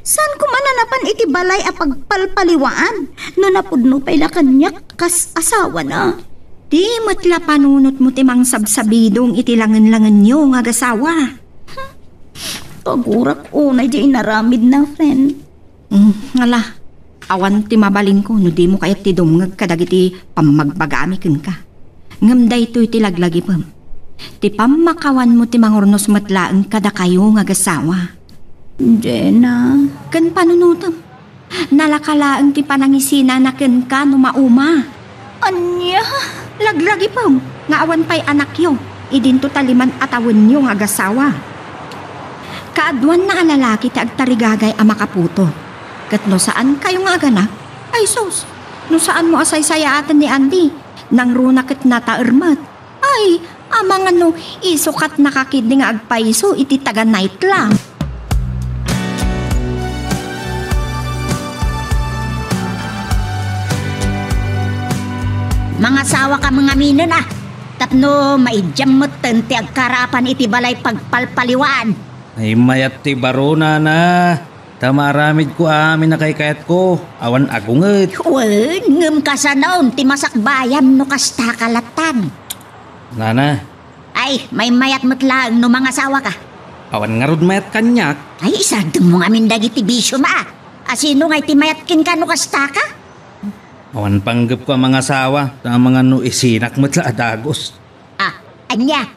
Saan koma a napan iti balay a pagpalpaliwaan no napudno pay la kaniak kas asawana? Di met la panunotmo ti mangsabsabidong iti langenlangenyo nga agasawa. Pagurak unay diay inaramidna, friend. Mm, ngala, awan ti mabalinko no dimo kayat ti dumngeg kadagiti pammagbagami kenka. Ngem daytoy ti laglagipem. Ti pammakawanmo ti mangurnos met laeng kadakayo nga agasawa. Jena. Ken panunotem. Nalaka laeng ti panangisinana kenka no mauma. Ania? Laglagipem nga awan pay anakyo idinto taliman a tawenyo nga agasawa. Kaaduanna a lalaki ti agtarigagay a makaputo. Ket no saan kayo nga aganak, ay sus, no saanmo a saysayaaten ni Andy, nangruna ket nataer met. Ay, amangan no isukatnaka ketdi nga agpayso iti taga-night lang. Mangasawaka ngaminen a, tapno maidiam metten ti agkaraapan iti balay pagpalpaliwaan. Ay, mayat ti baro, nana. Ta maaramidko amin a kaykayatko, awan agunget. Wen, ngem kasano ti masakbayam no kasta ka latta? Nana, Ay, maymayat met laeng no mangasawaka. Awan ngarud mayat kaniak. Ay, isardengmo ngamin dagiti bisiom a. A, sino ngay ti mayat kenka no kastaka? Awan panggepko a mangasawa, ta amangan no isinak met la a dagus. Ah, ania?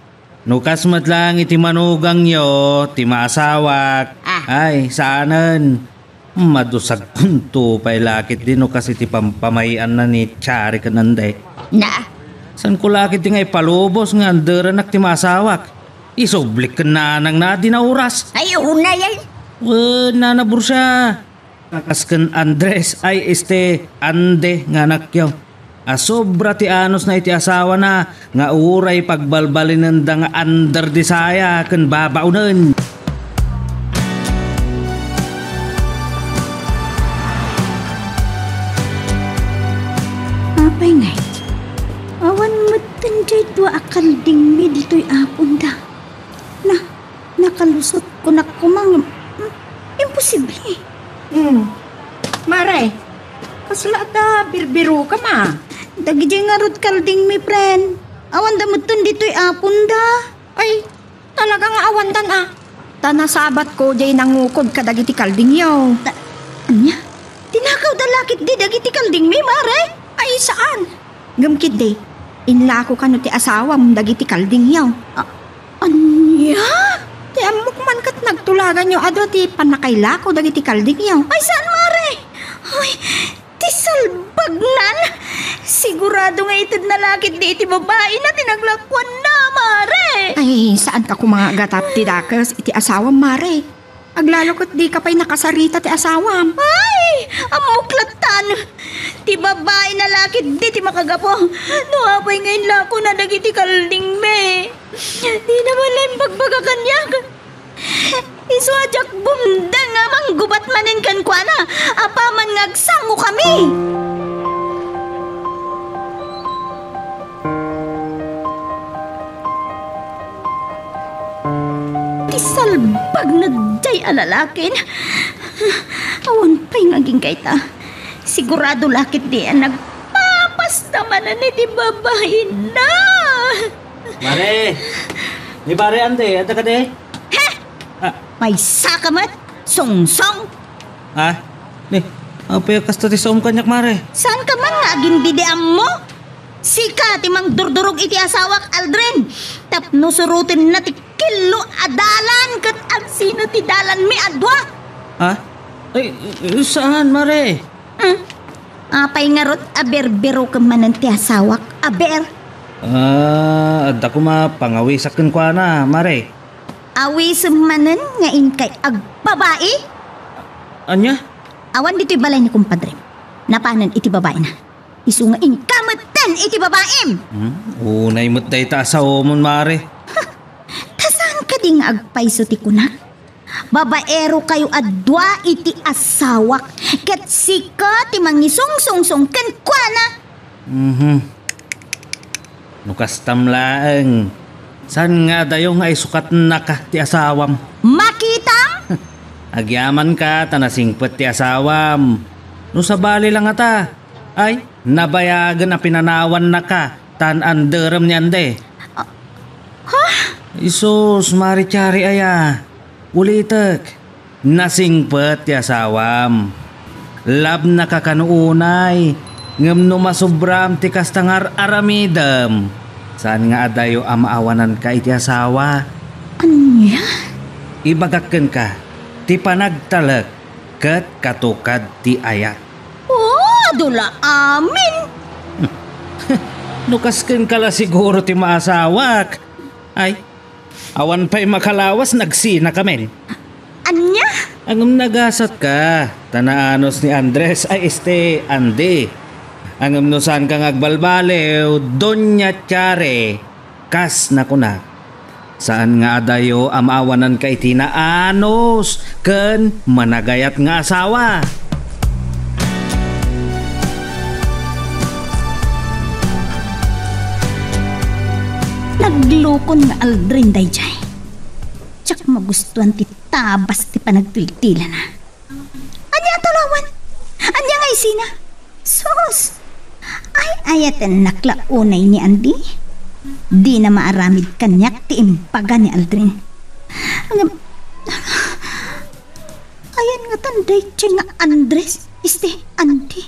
No kas met laeng iti manugangyo, ti maasawak. Ah. Ay, saanen. Madusagkonto pay la ketdi no kas iti pampamay-anna ni Chari ken Ande. Na? Saanko la ketdi nga ipalubos nga anderannak ti maasawak. Isublik ken nanangna a di nauras. Ay, unay ay. Wen, Nana Borsia. Kas ken Andres ay este Ande nga anakyo. A sobra ti anusna iti asawana nga uray pagbalbalinenda nga under disaya ken babaonen. Apay ngay? Awan metten diay dua a kaldingmi ditoy aponda. Na, nakalusot kunak koma nga, hmm, imposible. Hmm. Mare, kasla adda birbirokam a? Dagiti ngarud kaldingmi, friend. Awanda metten ditoy aponda. Ay, talaga nga awandan a. Ta nasabatko diay nangukod kadagiti kaldingyo. Ta-, ania? Tinakawda la ketdi dagiti kaldingmi, Mare? Ay, saan. Ngem ketdi, inlako kano ti asawam dagiti kaldingyo. A-, ania? Ti ammok man ket nagtulaganyo adu ti pannakailako dagiti kaldingyo. Ay, saan, Mare? Ay, ti salbagnan! Sigurado nga itedna la ketdi iti babaina ti naglakuanna, Mare! Ay, saanka koma nga agatap ti dakes iti asawam, Mare. Aglalo ket dika pay nakasarita ti asawam. Ay! Ammok lattan! Ti babaina la ketdi ti makagapu. No apay nga inlakona dagiti kaldingmi. Dina man la imbagbaga kaniak. Isu a diak bumdeng a manggubat manen kenkuana, apaman nga agsangokami. Ti salbagna diay a lalakin. Awan pay nga agingga ita. Sigurado la ketdi a nagpapasta manen iti babaina. Mare! Ni Mare Ande, adda kadi? He! Ah. Maysaka met, songsong! Ha? Ni, apay a kasta ti saom kaniak, Mare? Saanka man nga agindidi ammo? Sika ti mangdurdurog iti asawak, Aldrin. Tapno surotenna ti killo a dalan ket agsina ti dalanmi a dua. Ha? Ay, saan, Mare? Hmm. Apay ngarud a berberokem manen ti asawak, aber? Ah, adda koma pangawisak kenkuana, Mare. Awisem manen nga inkay agbabai? Ania? Awan ditoy balay ni kumpadrem. Napanen iti babaina. Isu nga inka metten iti babaim! Hmm? Unay met dayta a saomon, Mare. Ta saan kadi nga agpayso ti kunak? Babaerokayo a dua iti asawak, ket sika ti mangisungsongsong kenkuana. Mhm. No kastam laeng, saan nga adayo nga isukatnaka ti asawam? Makitam? Agyamanka ta nasingpet ti asawam. No sabali la ngata, ay, nabayagen a pinanawannaka tan anderem ni Ande. Ah, ha? Isus, Mare Chari aya. Ulitek, nasingpet ti asawam. Labnaka kano unay, ngem no masobram ti kasta nga ar-aramidem, saan nga adayo a maawananka iti asawa. Ania? Ibagak kenka, ti panagtalek ket katukad ti ayat. Oh, adu la amin! No kas kenka la siguro ti maasawak. Ay, awan pay makalawas, nagsinakamin. Ania? Ngem nagasatka, ta naanus ni Andres ay este Andy. Ngem no saanka nga agbalbaliw, Doña Chare, kas nakunak. Saan nga adayo a maawananka iti naanus ken managayat nga asawa. Naglukon nga Aldrin daydiay. Diak magustuan ti tabas ti panagtiltilana. Ania a talawan? Ania nga isina? Sus! Ay-ayatennak la unay ni Andy? Dina maaramid kaniak ti imbaga ni Aldrin. Ngem, ayan ngatan daytoy nga Andres, este, Andy?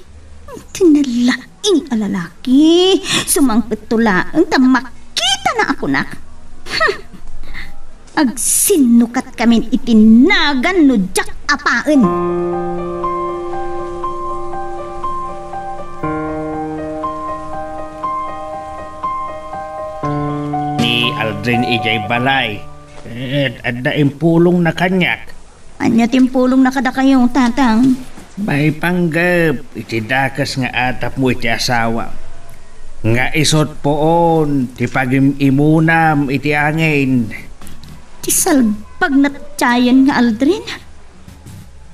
Ti nalaing a lalaki, sumangpetto laeng ta makitana a kunak. Hmm. Agsinnukatkamin iti nagan no diak apaen. Ni Aldrin idiay balay. Et adda impulongna kaniak. Ania ti impulongna kadakayo, Tatang? Maipanggep iti dakes nga atapmo iti asawa, nga isut' puon ti pagim-imunam iti angin. Ti salbag na tiayen nga Aldrin.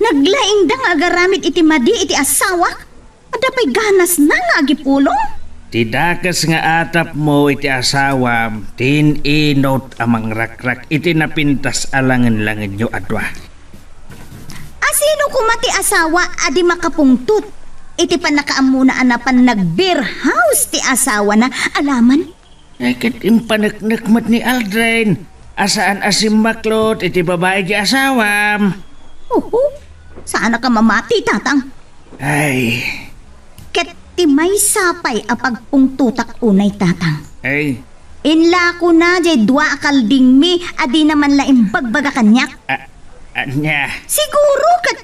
Naglaingda nga agaramid iti madi iti asawak. Adda pay ganasna nga agipulong? Ti dakes nga atapmo iti asawam, ti in-inut a mangrakrak iti napintas a langenlangenyo a dua. Asino koma ti asawa a di makapungtot iti pannakaammona a napan nag-beer house ti asawana alaman? Ay, ket impaneknek met ni Aldrin a saan a simmaklot iti babai ti asawam. Oho, saanak a mamati, Tatang. Ay. Ket ti maysa pay a pagpungtotak unay, Tatang. Ay. Inlakona diay dua a kaldingmi a dina man la imbagbaga kaniak. A-, ania? Siguro ket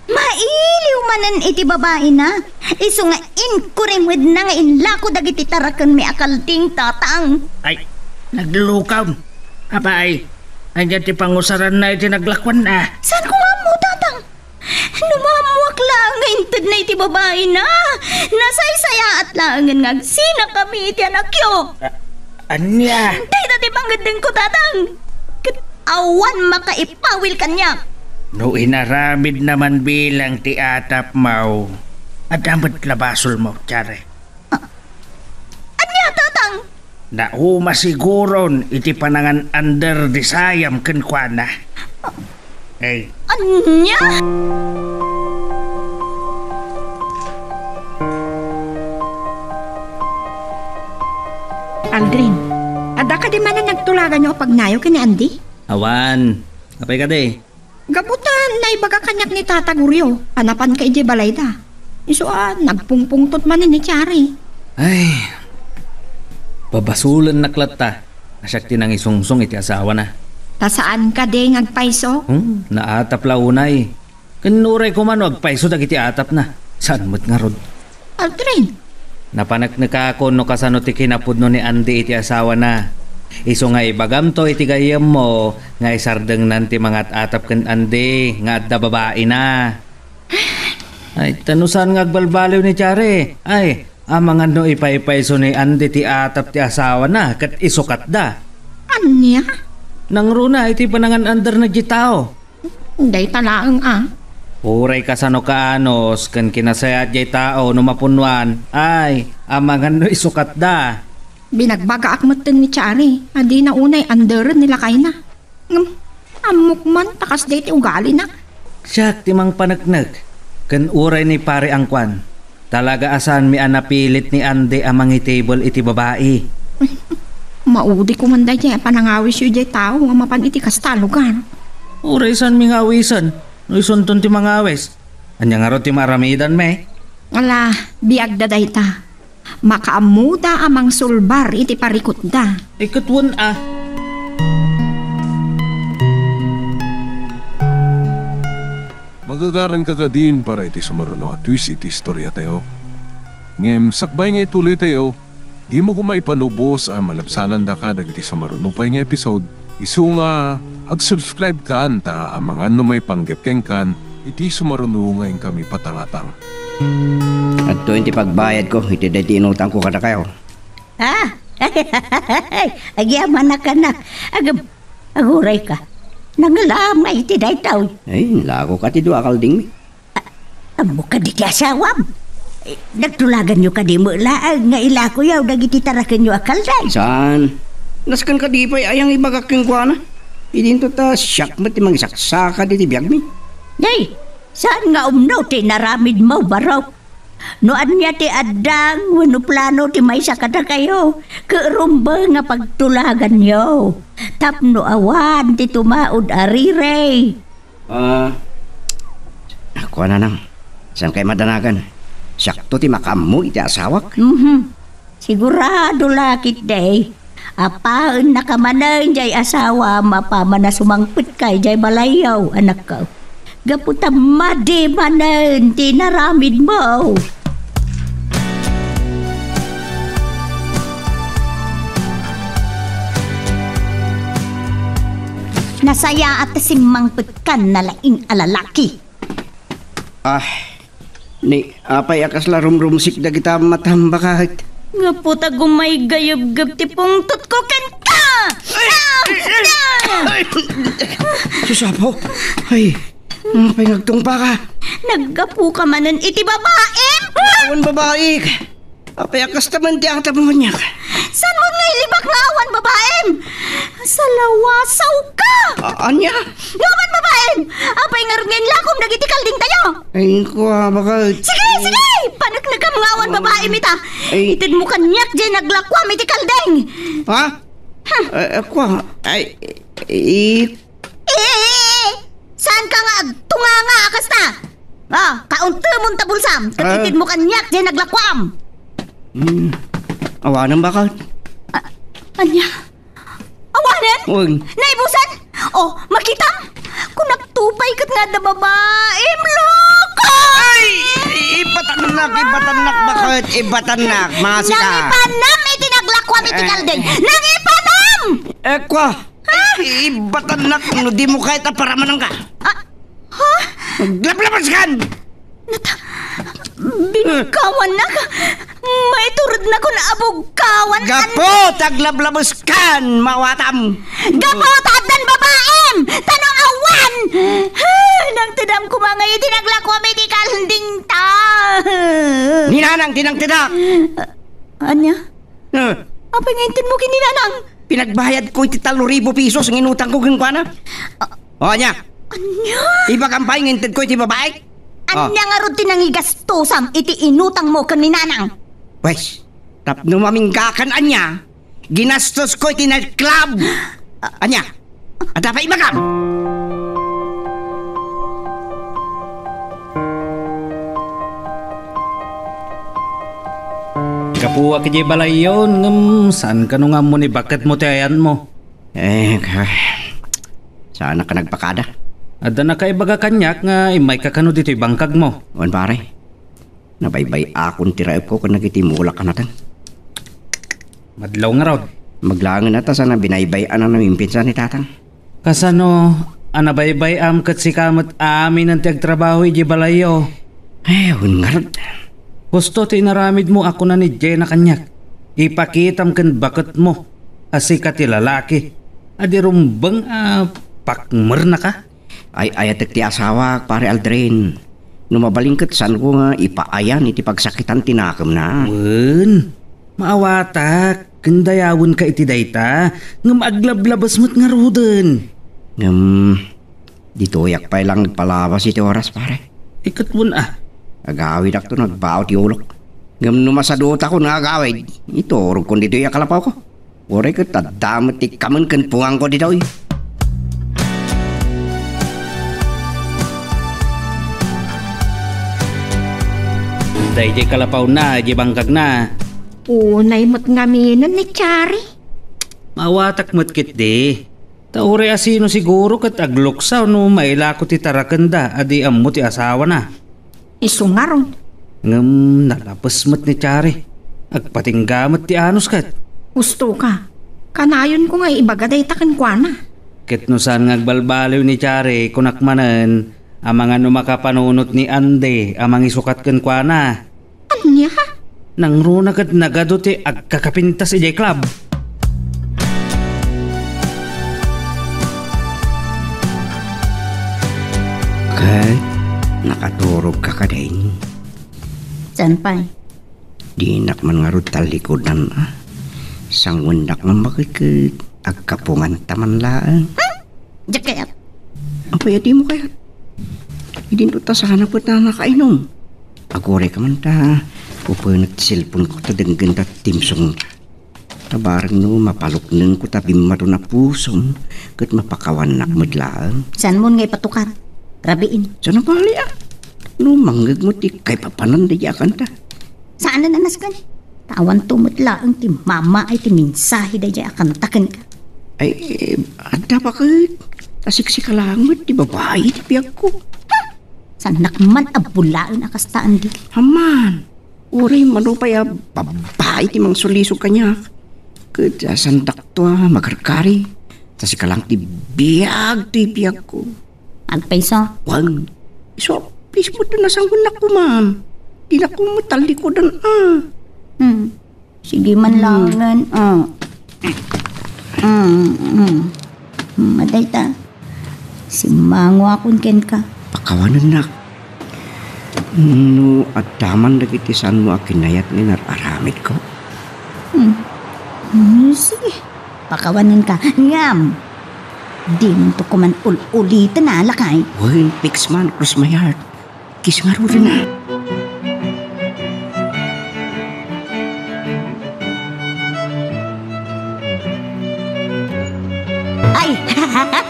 mailiw manen iti babaina. Isu nga inkurimedna nga inlako dagiti tarakenmi a kalding, Tatang. Ay, naglukaw. Apay, ania ti pangusaranna iti naglakuanna? Saan ko nga ammo, Tatang? No maammoak laeng nga intedna iti babaina, nasaysayaat laengen nga agsinakami iti anakyo. A-, ania? Dayta ti pangeddengko, Tatang. Ket awan makaipawil kaniak. No inaramidna man bilang ti atapmo, adda met la basolmo, Tiare. A-, ania, Tatang? Nauma siguron iti panangan-under ti sayam kenkuana. Ay. Ania? Aldrin, adda kadi manen nagtulaganyo a pagnayo ken ni Andy? Awan. Apay kadi? Gapu ta naibaga kaniak ni Tata Goryo a napanka idiay balayda. Isu a nagpungpungtot manen ni Tiare. Ay, babasolennak latta a siak ti nangisungsong iti asawana. Ta saan kadi nga agpayso? Hmm, naatap la unay. Ken uray koma no agpayso dagiti atapna, saan met ngarud. Aldrin. Napaneknekakon no kasano ti kinapudno ni Andy iti asawana. Isu nga ibagamto iti gayyemmo nga isardengnan ti mangat-atap ken Andy nga adda babaina. Ay, ta no saan nga agbalbaliw ni Tiare, ay, amangan no ipaypayso ni Andy ti atap ti asawana ket isukatda. Ania? Nangruna iti panangan-underna diay tao. Dayta laeng a. Uray kasano kaanus ken kinasayaat diay tao no mapunnoan, ay, amangan no isukatda. Binagbagaak metten ni Tiare a dina unay underen ni lakayna. Ngem, ammok man ta kasdiay ti ugalina. Siak ti mangpaneknek, ken uray ni Pare Angkuan. Talaga a saanmi a napilit ni Andy a mangitibel iti babai. Maudi koman daydiay a panangawisyo idiay tao a mapan iti kasta a lugar. Uray saanmi nga awisen no isunton ti mangawis. Ania ngarud ti maaramidanmi? Ala, biagda dayta. Makaammoda a mangsulbar iti parikutda. Ay, ket wen a. Magagaranka kadin para iti sumaruno a twist iti istoriatayo. Ngem sakbay nga ituloytayo, dimo koma ipanubos a malabsanandaka dagiti sumaruno pay nga episode, isu nga ag-subscribe kan ta amangan no maipanggep kenkan iti sumaruno nga inkami patangatang. Adtoyen ti pagbayadko iti daydi inutangko kadakayo. Ah! Agyamanak a na. Ag-, agurayka. Nangalaam nga iti daytoy. Ay, inlakoka ti dua a kaldingmi. A-, ammo kadi ti asawam? Eh, nagtulaganyo kadi met laeng nga ilakoyo dagiti tarakenyo a kalday? Saan? Nasken kadi pay ayang ibagak kenkuana. Idinto ta siak met ti mangisaksaka diti biagmi. Nay, saan nga umno ti inaramidmo, barok? No ania ti addang wenno plano ti maysa kadakayo, ket rumbeng a pagtulaganyo tapno awan ti tumaud a rirey. Ah, ako, nanang, saan kay madanagan? Siakto ti makaammo iti asawak. Mhm. Sigurado la ketdi, apaennaka manen jay asawam apaman a sumangpetka idiay balayyo, anakko. Gapu ta madi manen ti inaramidmo. Nasayaat ta simmangpetkan a laing a lalaki. Ah, ni, apay a kasla rumrumsik dagita matam, baket? Gapu ta gumaygayebgeb ti pungtotko kenka! Ay! Ah! Ay! Ah! Ay! Sus, Apo! Ay, apay nga agtungpaka? Naggapuka manen iti babaim! Awan babaik! Apay a kasta man ti atapmo kaniak? Saan mo nga ilibak nga awan babaim? Salawasawka! A-, ania? Nga awan babaim! Apay ngarud nga inlakom dagiti kaldingtayo? Ay, kua, baket. Sige, sige! Paneknekam nga awan babaim ita! Ay. Itedmo kaniak jay naglakuam iti kalding! Ha? Hmm. Ay, kua, ay, i-, Eh, saanka nga agtunganga a kasta? Ah, kauntemon ta bulsam, ket Ah. Itedmo kaniak jay naglakuam. Hmm. Awanen, baket? A-, ania? Awanen? Wen. Naibusan? Oh, makitam? Kunakto pay ket nga adda babaim, loko! Ay! Ibatannak, ibatannak, baket? Ibatannak, masika. Nangipanam iti naglakuam iti Eh. kalding. Nangipanam! Eh, kua. Ha? Ibatannak no dimo kayat a paramanan ka. Ah, ha? Aglablabaskan! Nata-, bingkawannak. Maiturednakon a bugkawan. Gapu ta aglablabaskan, maawatam. Gapu ta addan babaim, ta no awan. Ha, nangtedam koma nga iti naglakuam iti kaldingta. Ni nanang ti nangtedak. Ah, ania? Eh. Apay nga intedmo ken ni nanang? Pinagbayadko iti tallo ribu pesos nga inutangko kenkuana. Ah. O, ania? Ania? Ibagam pay nga intedko iti babaik? Ania ngarud ti nangigastosam iti inutangmo ken ni nanang? Wes, tapno maminggakan ania, ginastosko iti nightclub. Ah. Ania? Adda pay ibagam? Gapuak idiay balayyon, ngem saan kano nga ammo ni baketmo ti ayanmo? Eh, ka-, saanak a nagpakada. Adda nakaibaga kaniak nga immayka kano ditoy bangkagmo. Wen, pare. Nabaybay-akon ti raepko ken dagiti mulak a nateng. Madlaw ngarud. Maglaengen a ta saan a binaybay-an a namimpinsan ni Tatang. Kasano a nabaybay-am ket sika met aminen ti agtrabaho idiay balayyo? Eh, wen ngarud. Husto ti inaramidmo a kuna ni Jenna kaniak. Ipakitam ken baketmo a sika ti lalaki a di rumbeng a pakmernaka. Ay-ayatek ti asawak, Pare Aldrin. No mabalin ket saanko nga ipaayan iti pagsakitan ti nakemna. Wen, maawatak, ken dayawenka iti dayta, ngem aglablabas met ngaruden. Ngem, ditoyak pay lang nagpalabas iti oras, pare. Iket wen a. Agawidakto no agbao ti ulok. Ngem no masadutakon nga agawid, iturogkon ditoy a kalapawko. Uray ket adda met ti kamen ken pungangko ditoy. Daydiay kalapawna, idiay bangkagna. Unay met ngaminen ni Chari. Maawatak met ketdi. Ta uray asino siguro ket agluksaw no mailako ti tarakenda a di ammo ti asawana. Isu ngarud. Ngem nalabes met ni Chari. Agpatingga met ti anus ket. Hustoka. Kanayonko nga ibaga dayta kenkuana. Ket no saan nga agbalbaliw ni Chari, kunak manen, amangan no makapanunot ni Andy a mangisukat kenkuana. Ania? Nangruna ket nagadu ti agkakapintas idiay club. Ket nakaturogka kadin? Saan pay? Dinak man ngarud tallikudan, a. Sanguendak man baket ket agkapunganta man laeng. Hmm? Diak kayat. Apay a dimo kayat? Idinto ta saanak met a nakainom. Kuray ka man ta, upenek ti cellphone ko ta denggenta ti timsong. Ta bareng no mapaluknengko ta bimmadon a pusom, ket mapakawannak met laeng. Saan mon nga ipatukar? Rabiin. Saan a bali, a? No mangngegmo ti kaipapanan daydi a kanta. Saan a nasken? Ta awanto met laeng ti mamaay ti mensahe daydi a kanta kenka. Ay, eh, adda pa ket. Ta siksika laeng met ti babai ti biagko. Saannak man a bulaen a kasta, Andy. Aman, uray mano pay a babai ti mangsulisog kaniak. Ket, ah, saandakto a magargari. Ta sika lang ti biag ti biagko. Agpayso? Wen, isu a please met ta nasanggennak koma. Dinak koma tallikudan, a. Hmm. Sige man Hmm. laengen, a. Hmm, hmm. Hmm, adda dayta. Simmangoakon kenka. Pakawanennak. No adda man dagiti saanmo a kinayat nga inar-aramidko. Hmm. Hmm, sige. Pakawanenka. Ngem, dimonto koman ul-uliten a, lakay. Wen, fix man, cross my heart. Kiss ngaruden a. Ay,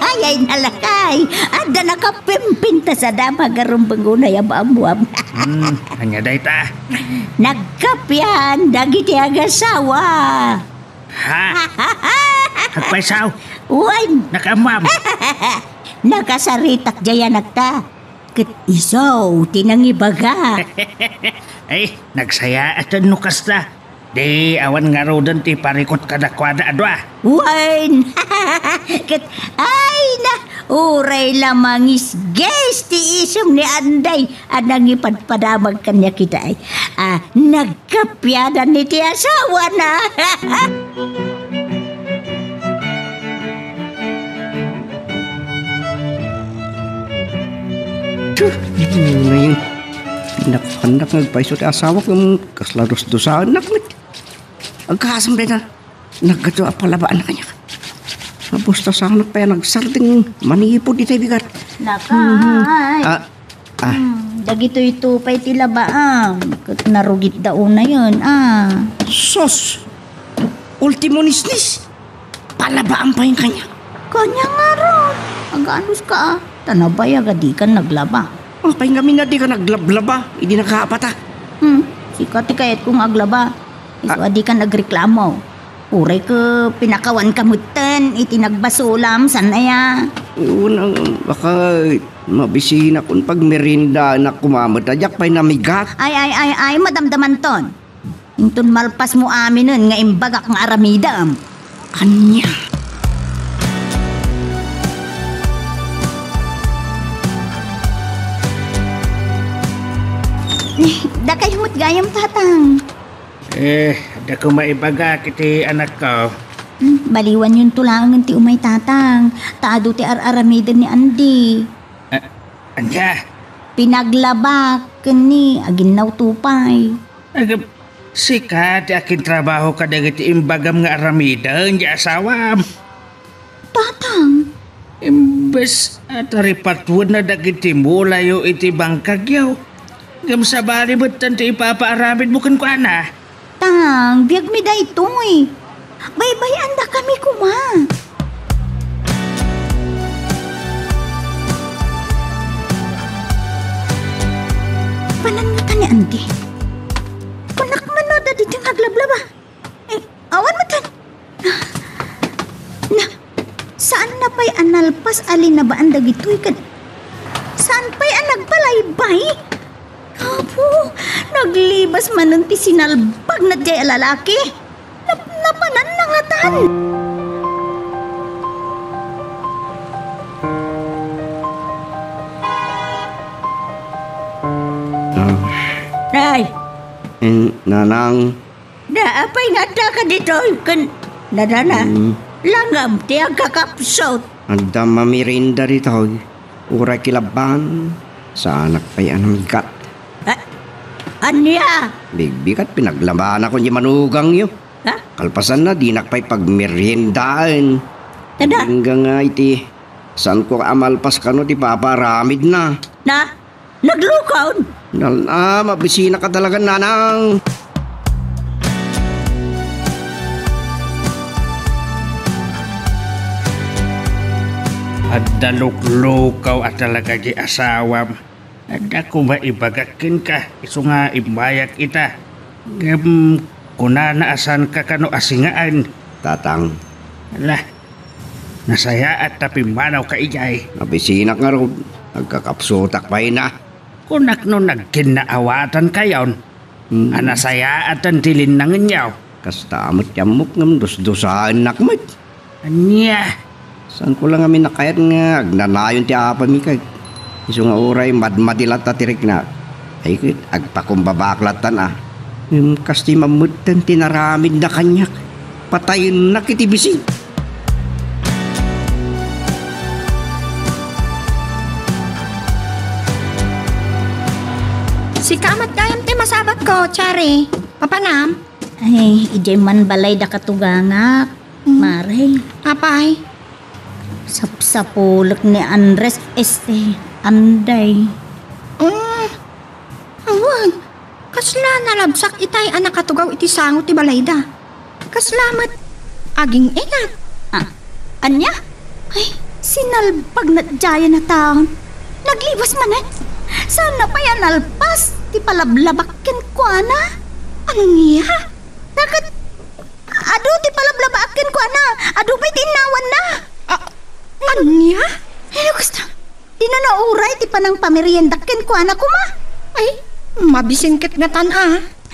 ay, ay, nalakay. Adda nakapimpintas a damag a rumbeng unay a maammuam. Hmm, ania dayta? Nagkapian dagiti agasawa. Ha? Agpayso? Wen. Nakaammuam. Nakasaritak diay anakta. Ket isu ti nangibaga. Ay, nagsayaaten no kasta. Di awan ngaruden ti parikut kadakuada a dua. Wen! Ket, ay na, uray la mangisgis ti isong ni Anday a nangipadpadamag kaniak ita ay. Ah, nagkapiadan iti asawana. Sus, iti na yun. Pinapandak nga agpayso ti asawak, yung kasla dusdusaannak met. Agkasam dayta. Naggato a palabaan na kaniak. Nabustasanak pay a nagsardeng manipod itay bigat. Lakay. Mhm. Ah, Ah. Hmm, dagitoy to pay ti labaam. Ket narugit da unayen, a. Sus! Ultimo nisnis! Palabaam pay kaniak. Kaniak ngarud. Aganus ka, a. Ta nabayag a dikan naglaba. Apay ngamin a dika naglablaba? Idi nakaapata. Hmm, sika ti kayatko nga aglaba. Isu Ah. a dikan agreklamo. Uray ket pinakawanka metten iti nagbasolam, saan aya? Unang, baka mabisinakon pagmeriendanak koma met a diak pay namigat. Ay, ay, ay, ay, madamdamanton. Inton malpasmo aminen nga imbagak nga aramidem. Ania? Dakay met gayam, Tatang. Eh, adda koma ibagak iti anakko. Hmm, baliwanyonto laengen ti umay, Tatang. Ta adu ti ar-aramiden ni Andy. Ah, ania? Pinaglabak, ken ni aginnawto pay. Agam, sika ti akintrabaho kadagiti imbagam nga aramiden ti asawam. Tatang. Imbes a taripatuenna dagiti mulayo iti bangkagyo, ngem sabali metten ti ipapaaramidmo kenkuana. Tang, biagmi daytoy. Baybay-andakami koma. Panan ngata ni Andy? Kunak man no, dadi ti naglablaba. Eh, awan metten. Na, saanna pay a nalpas a linabaan dagitoy ket saan pay a nagpalaybay? Apo, naglibas manen ti sinalbagna diay a lalaki. Nap-, napananna ngatan. Ah. Nay! Eh, Nanang, Da, apay nga addaka ditoy ken nadana? Mm. Langam ti agkakapsut. Adda mamirinda ditoy. Uray kilabban, saanak pay a namigat. Ah, ania? Bigbigat, pinaglabanakon diay manugangyo. Ha? Kalpasanna, dinak pay pagmeriendaen. Tada? Agingga nga iti, saanko a malpas kano ti papaaramidna. Na? Naglukon? Nal-, ah, mabisinaka talaga, nanang. Adda luklukaw a talaga di asawam. Adda koma ibagak kenka, isu nga immayak ita. Ngem kunana a saanka kano a singaen. Tatang. Ala, nasayaat ta pimmanawka idiay. Mabisinak ngarud. Nagkakapsutak pay na. Kunak no nagkinnaawatankayon, Hmm. a nasayaatan ti linnangenyo. Kasta met ti ammok ngem dusdusaennak met. Ania? Saanko la ngamin a kayat nga agnanayon ti apami ket isu nga uray madmadi latta ti riknak. Ay ket agpakumbabak lattan a. Ngem kas ti mammetten ti naramidna kaniak. Patayennak iti bisi. Sika met gayam ti masabatko, Cherry. Papanam? Ay, idiay man balay da katugangak, Mm. Mare. Apay? Sapsapulek ni Andres, este, Anday. Mm. Awan, kasla nalabsak itay a nakatugaw iti sango ti balayda. Kasla met aging-ingat. Ah, ania? Ay, sinalbag na diayen a taon. Naglibas manen. Saanna pay a nalpas ti palablabak kenkuana. Ania? Nakat-, adu ti palablabaak kenkuana. Adu pay ti innawanna. Ah, ania? Ay, no, kasta. Dina nauray ti panangpameriendak kenkuana koma. Ay, mabisin ket ngatan a.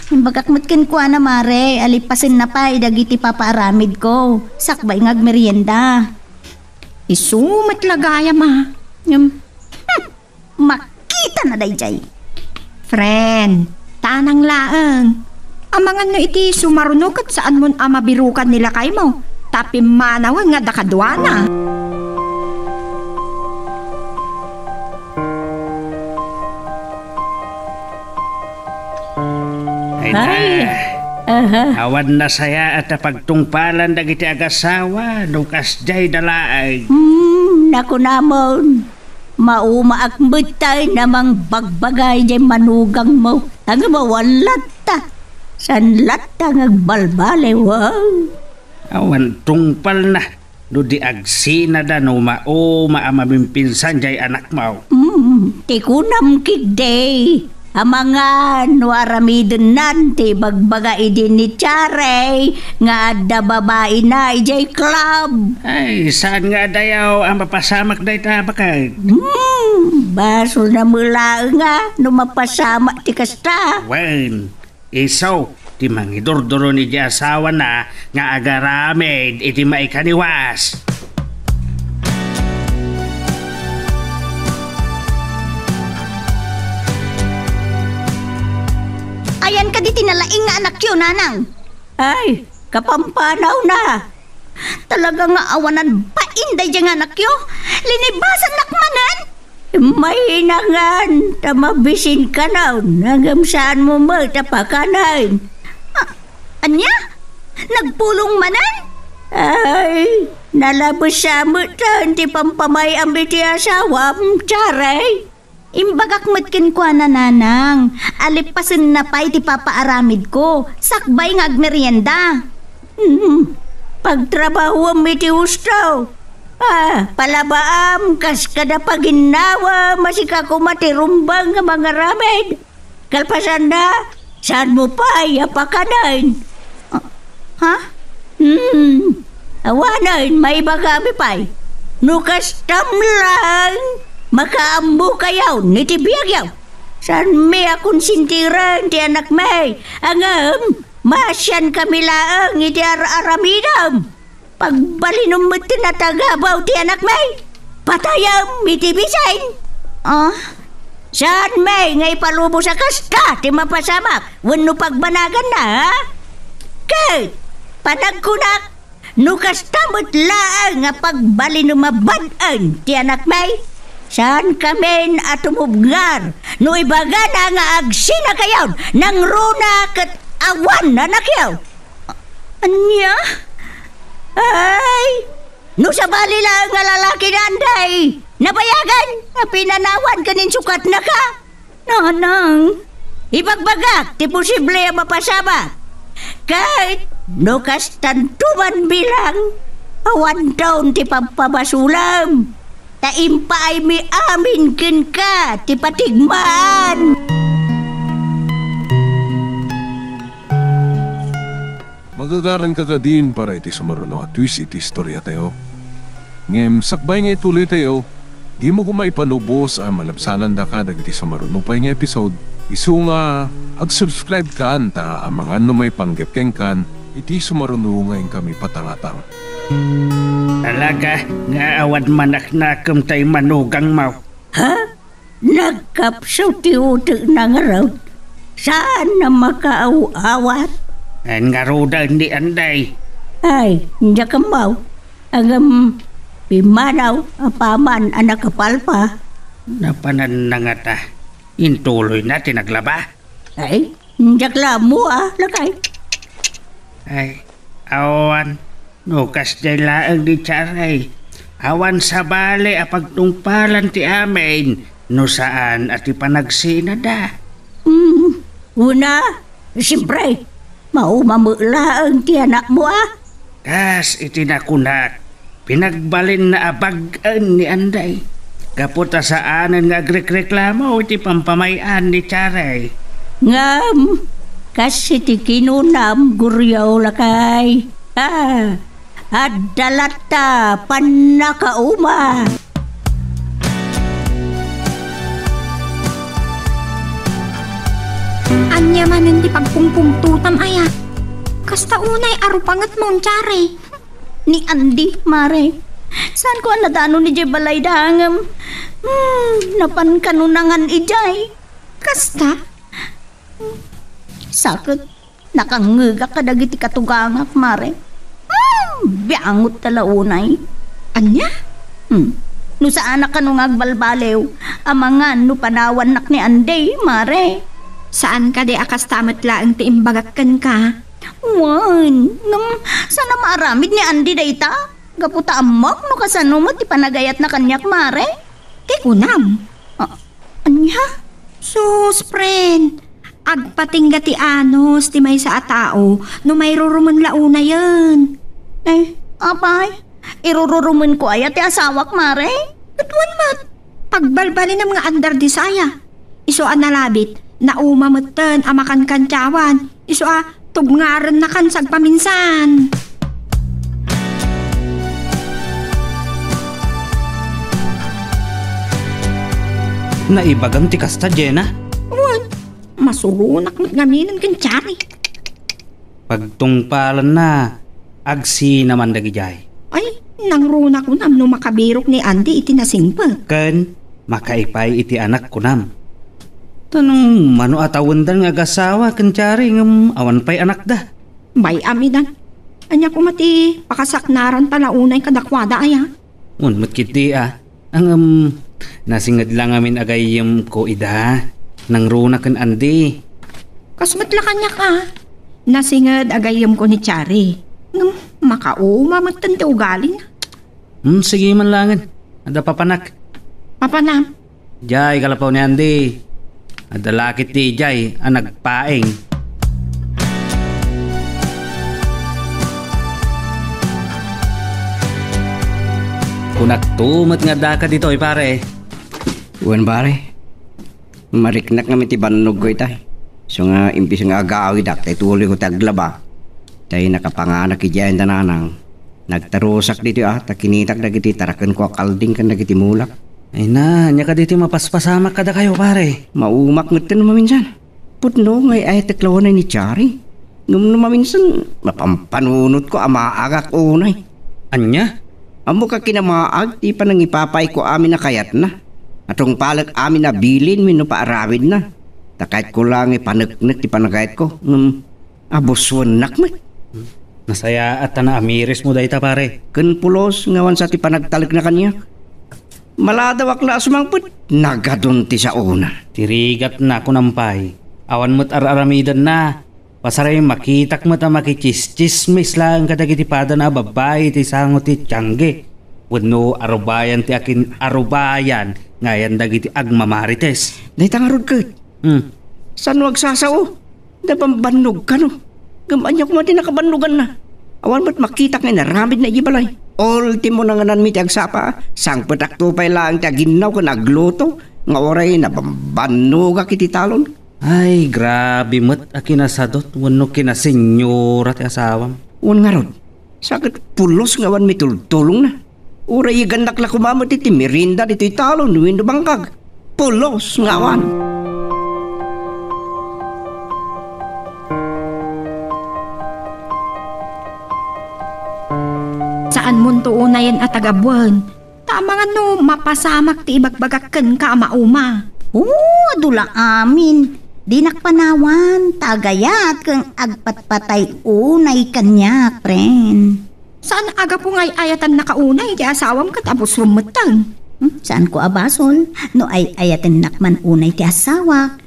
Imbagak met kenkuana, Mare, a lipasenna pay dagiti papaaramidko, sakbay nga agmerienda. Isu met la gayam a. Ngem, hmm, makitana daydiay. Friend, tanang laeng. Amangan no iti sumaruno ket saanmon a mabirukan ni lakaymo, ta pimmanawen nga adda kaduana. Ay, Ay. na. Aha. Awan nasayaat a pagtungpalan dagiti agasawa no kasdiay da laeng. Hmm, nakunamon. Maumaak metten a mangbagbaga idiay manugangmo. Ngem awan latta. Saan latta nga agbalbaliw, ah? Awan tungpalna no di agsinada no mauma a mamimpinsan diay anakmo. Mm, ti kunam ketdi. Amangan no aramidennan ti ibagbaga idi ni Tiarey nga adda babaina idiay club. Ay, saan nga adayo a mapasamak dayta a baket? Hmm, basol na met laeng a no mapasamak ti kasta. Wen, isu ti mangidurduro idiay asawana nga agaramid iti maikaniwas. Ayan kadi ti nalaing nga anakyo, nanang? Ay, kapampanawna. Talaga nga awanan bain daydiay nga anakyo. Linibasannak manen. Mainangan ta mabisin kano, ngem saanmo met a pakanen. Ah, ania? Nagpulong manen? Ay, nalabes sa met ti pampamay-am iti asawam, Tiarey. Imbagak met kenkuana, nanang, a lipasenna pay ti papaaramidko, sakbay nga agmerienda. Hmm, pagtrabahuem iti husto. Ah, palabaam, kas kada paginnawam a sika koma ti rumbeng nga mangaramid. Kalpasanna, saanmo pay a pakanen? Ah, ha? Hmm, awanen, maibagami pay. No kastam laeng, makaammokayon iti biagyo. Saanmi a konsentiren ti anakmi, ngem maasiankami laeng iti ar-aramidem. Pagbalinom met ti natagabaw ti anakmi. Patayem iti bisin. Ah? Saanmi nga ipalubos a kasta ti mapasamak wenno pagbanaganna, ha? Ket panagkunak, no kasta met laeng a pagbalinom a bad-en ti anakmi, saankamin a tumubngar no ibagana nga agsinakayon nangruna ket awan anakyo. Ania? Ay, no sabali laeng a lalaki ni Anday, nabayagen a pinanawan ken insukatnaka. Nanang, ibagbagak ti posible a mapasamak. Ket no kastanto man bilang, awanton ti pampabasolem. Ta impaaymi amin kenka ti patigmaan. Magagaranka kadin para iti sumaruno a twist iti istoriatayo. Ngem sakbay nga ituloytayo, dimo koma ipanubos a malabsanandaka dagiti sumaruno pay nga episode. Isu nga ag-subscribe kan ta amangan no maipanggep kenkan iti sumaruno nga inkami patangatang. Talaga nga awan manaknakem tay manugangmo. Ha? Nagkapso ti utekna ngarud. Saan a makaaw-awat? Wen ngaruden ni Anday. Ay, diak ammo. Ngem pimmanaw apaman a nakapalpa. Napananna ngata. Intuloyna ti naglaba? Ay, diak la ammo a, lakay. Ay, awan. No kasdiay laeng ni Charay, awan sabali a pagtungpalan ti amin no saan a ti panagsinada. Hmm, una, siyempre, mauma met laeng ti anakmo a. Kas iti nakunak, pinagbalinna a bag-en ni Anday. Gapu ta saanen nga agrekreklamo iti pampamay-an ni Charay. Ngem, kas iti kinunam, Goryo, lakay. Ah, adda latta pannakauma. Ania manen ti pagpungpungtotam aya? Kasta unay a rupangetmo, Charay. Ni Andy, mare. Saanko a nadano idiay balay da ngem, hmm, napan kanunangan idiay. Kasta? Saket, nakangngegak kadagiti katugangak, mare. Hmm, biangot ta la unay. Ania? Hmm. No saanak kano nga agbalbaliw, amangan no panawannak ni Andy, mare. Saan kadi a kasta met laeng ti imbagak kenka? Wen, ngem saan a maaramid ni Andy dayta? Gapu ta ammok no kasano met ti panagayatna kaniak, mare. Ti kunam. Ah, ania? Sus, friend. Agpatingga ti anus ti maysa a tao no mairurumen la unayen. Eh, apay, irururumenko aya ti asawak, mare? Ket wen met, pagbalbalinem nga under desire. Isu a nalabit, nauma metten a makankantiawan. Isu a tubngarennakan sagpaminsan. Naibagam ti kasta, Jena? Wen, masuronak met ngaminen ken Charay. Pagtungpalanna, agsinaman dagidiay. Ay, nangruna kunam no makabirok ni Andy iti nasingpet. Ken makaipay iti anak kunam. Tanong mano a tawendan nga agasawa ken Charay ngem awan pay anakda. Bay-am idan. Ania koma ti pakasaknaranta la unay kadakuada aya? Wen met ketdi a. Ngem, nasinged la ngamin a gayyemko ida. Nangruna ken Andy. Kas met la kaniak a. Nasinged a gayyemko ni Charay. Ngem, makauma metten ti ugalina. Hmm, sige man laengen. Adda papanak. Papanam? Jay, kalapaw ni Andy. Adda la ketdi jay a nagpaing. Kunakto met nga addaka ditoy, pare. Wen, pare. Mariknak ngamin ti bannogko itay. Isu nga imbes nga agawidak, tay tuloyko ti aglaba. Tay nakapanganak idiay da nanang. Nagtarusak ditoy a, ta kinitak dagiti tarakenko a kalding ken dagiti mulak. Ay na, ania kadi ti mapaspasamak kadakayo, pare? Maumak metten no maminsan. Pudno nga ay-ayatek la unay ni Charay. Ngem no maminsan, mapampanunotko a maagak unay. Ania? Ammok a kinamaag ti panangipapayko amin a kayatna. Natungpalek amin a bilin wenno paaramidna. Ta kayatko la nga ipaneknek ti panagayatko. Ngem, Abuswennak met. Nasayaat ta naamirismo dayta, pare. Ken pulos nga awan sa ti panagtalekna kaniak. Maladawak la a sumangpet, nagadun ti saona. Ti rigatna, kunam pay. Awan met ar-aramidenna. Pasaray makitak met a makichischismis laeng kadagiti padana a babbai iti sango ti tiangge. Wenno arubayan ti akin-arubayan nga ayan dagiti agmamarites. Dayta ngarud ket, Hmm. Saan no agsasao? Nabambannog kano. Ngem ania koma ti nakabannoganna? Awan met makitak nga inaramidna idiay balay. Ultimo na ngananmi ti agsapa, sangpetakto pay laeng ti aginnaw ken agluto, nga uray nabambannogak iti talon. Ay, grabe met a kinasadut wenno kinasenyora ti asawam. Wen ngarud, sa ket pulos nga awan mitultulongna. Uray igannak la koma met iti merienda ditoy talon wenno bangkag. Pulos nga awan. Saanmonto unayen a tagabuen, ta amangan no mapasamak ti ibagbagak kenka a mauma. Oo, adu la amin. Dinak panawan, ta agayat ken agpatpatay unay kaniak, friend. Saan a gapu nga ay-ayatannaka unay ti asawam ket abusrom metten? Hmm, saanko a basol no ay-ayatennak man unay ti asawak.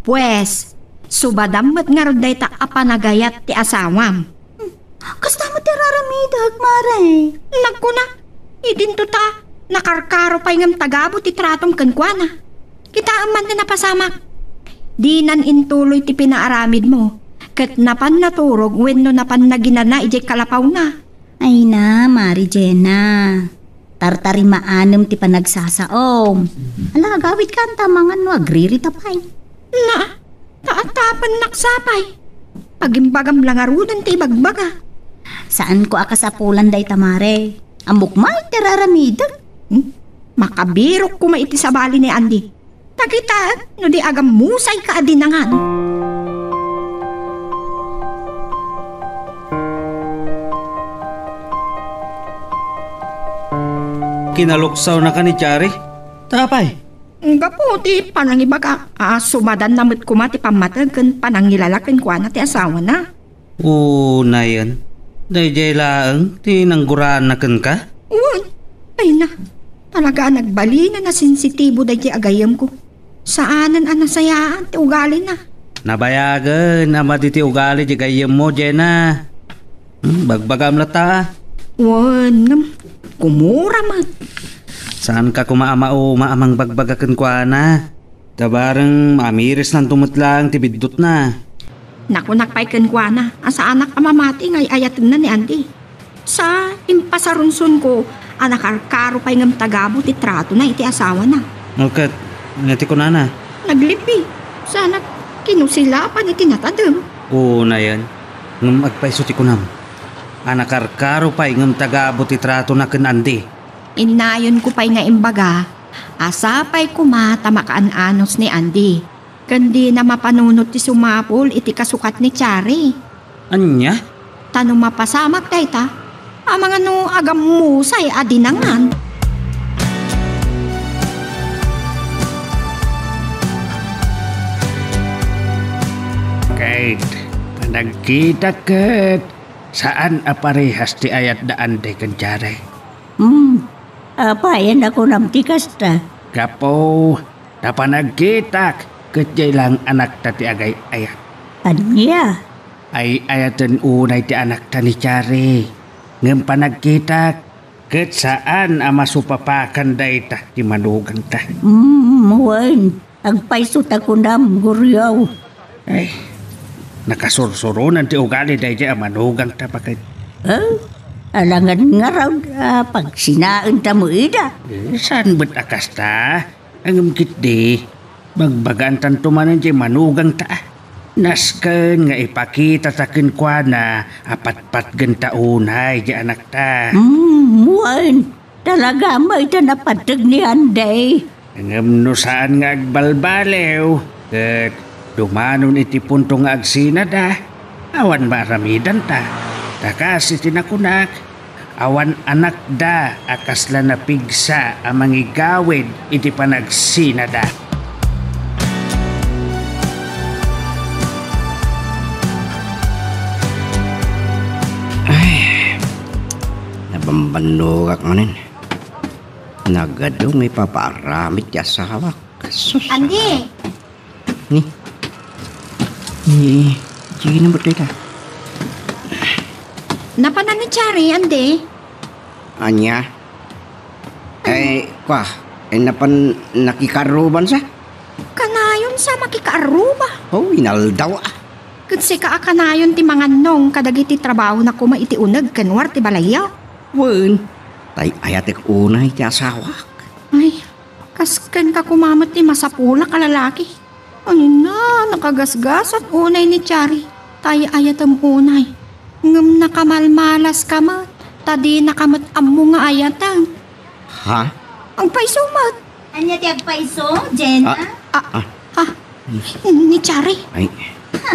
Pues, subadam met ngarud dayta a panagayat ti asawam. Hmm, kasta met ti raramidek, mare. Nagkuna, idinto ta nakarkaro pay ngem tagabu ti tratom kenkuana. Kitaem man ti napasamak. Dinan intuloy ti pinaaramidmo, ket napan naturog wenno napan naginana idiay kalapawna. Ay na, Mari Jena. Tartarimaanem ti panagsasaom. Ala, agawidkan ta amangan no agririta pay. Na, ta atapennak sapay. Agimbagam la ngaruden ti ibagbaga. Saanko a kasapulan dayta, mare. Ammok man ti raramidek. Hmm? Makabirok koma iti sabali ni Andy. Ta kitaek no di agammusayka a dinangan. Kinaluksawnaka ni Jari? Ta apay? Gapu ti panangibaga a sumadanna met koma ti pammateg ken panangilala kenkuana ti asawana. Unayen, daydiay laeng ti nangguraanna kenka? Wen, ay na, talaga a nagbalin a nasensitibo daydiay a gayyemko. Saanen a nasayaan ti ugalina. Nabayagen a madi ti ugali di gayyemmo, Jena. Hmm, bagbagam latta. Wen, ngem, kumura met. Saanka koma a mauma a mangbagbaga kenkuana? Ta bareng maamirisnanto met laeng ti biddutna. Nakunak pay kenkuana a saanak a mamati nga ay-ayatenna ni Andy. Sa impasarunsonko a nakarkaro pay ngem tagabu ti tratona iti asawana. O ket, ania ti kunana? Naglibbi. Saanak kinusilapan iti natadem. Unayen, ngem agpayso ti kunam a nakarkaro pay ngem tagabu ti tratona ken Andy. Innayonko pay nga imbaga a sapay koma ta makaan-anos ni Andy, ken dina mapanunot ti sumapul iti kasukat ni Chari. Ania? Ta no mapasamak dayta, amangan no agammusay a dinangan. Ket, panagkitak ket saan a parehas ti ayat da Andy ken Chari. Hmm, apay a nakunam ti kasta? Gapu ta panagkitak ket diay laeng anakta ti agay-ayat. Ania? Ay-ayaten unay ti anakta ni Chari. Ngem panagkitak ket saan a masupapakan dayta ti manugangta. Hmm, wen. Agpayso ta kunam, Guriow. Ay, nakasursuronan ti ugali daydiay a manugangta, baket. Eh, alangan ngarud a pagsinaenta met ida. Eh, saan met a kasta? Ngem ketdi, bagbagaantanto manen diay manugangta. Nasken nga ipakitata kenkuana a patpatgenta unay diay anakta. Hmm, wen. Talaga met a napateg ni Andy. Ngem no saan nga agbalbaliw, ket dumanon iti punto nga agsinada, awan maaramidanta. Ta kas iti nakunak, awan anakda a kasla napigsa a mangigawid iti panagsinada. Ay, nabambannogak manen. Nagadu nga ipapaaramid ti asawak. Sus. Andy! Ni? Ni, sige na, buti ka. Napanan ni Chari, Andy? Ania? Ay, kwa, ay napan nakikarruban sa? Kanayon Sa makikaarruba. Oh, inaldaw, ah. Ket sika a kanayon ti mangannong kadagiti trabahona koma iti uneg ken war ti balayyo? Wen, tay ayatek unay ti asawak. Ay, kas kenka koma met ti masapulak a lalaki. Ay na, nakagasgasat unay ni Chari. Tay ayatem unay. Ngem nakamalmalas ka met, ta dinaka met ammo nga ayaten. Ha? Agpayso met. Ania ti agpayso, Jenna? Ah, ah, ah, ni Chari. Ay. Ha,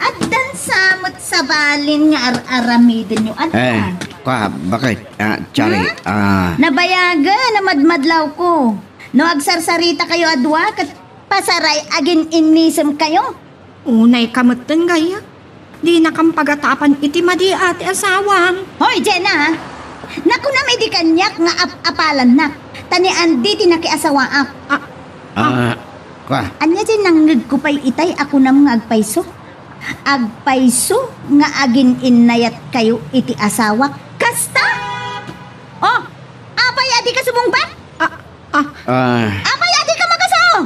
addan sa met sabalin nga ar-aramidenyo, adda? Eh, kwa, bakit? Ah, Chari, Hmm? ah. Nabayagen a madmadlawko. No agsarsarita kayo a dua, ket pasaray agin-innisem kayo. Unay ka metten, gayam. Dinakam pagatapan iti madi a ti asawam. Hoy, Jenna, ha? Nakunam idi kaniak nga ap-apalannak, ta ni Andy ti nakiasawaak. Ah, Ah, kwa. Ania ti nangngegko pay itay a kunam nga agpayso? Agpayso nga agin-innayat kayo iti asawak. Kasta? Oh, apay a dika sumungbat? Ah, ah. Ah. Apay a dika makasao?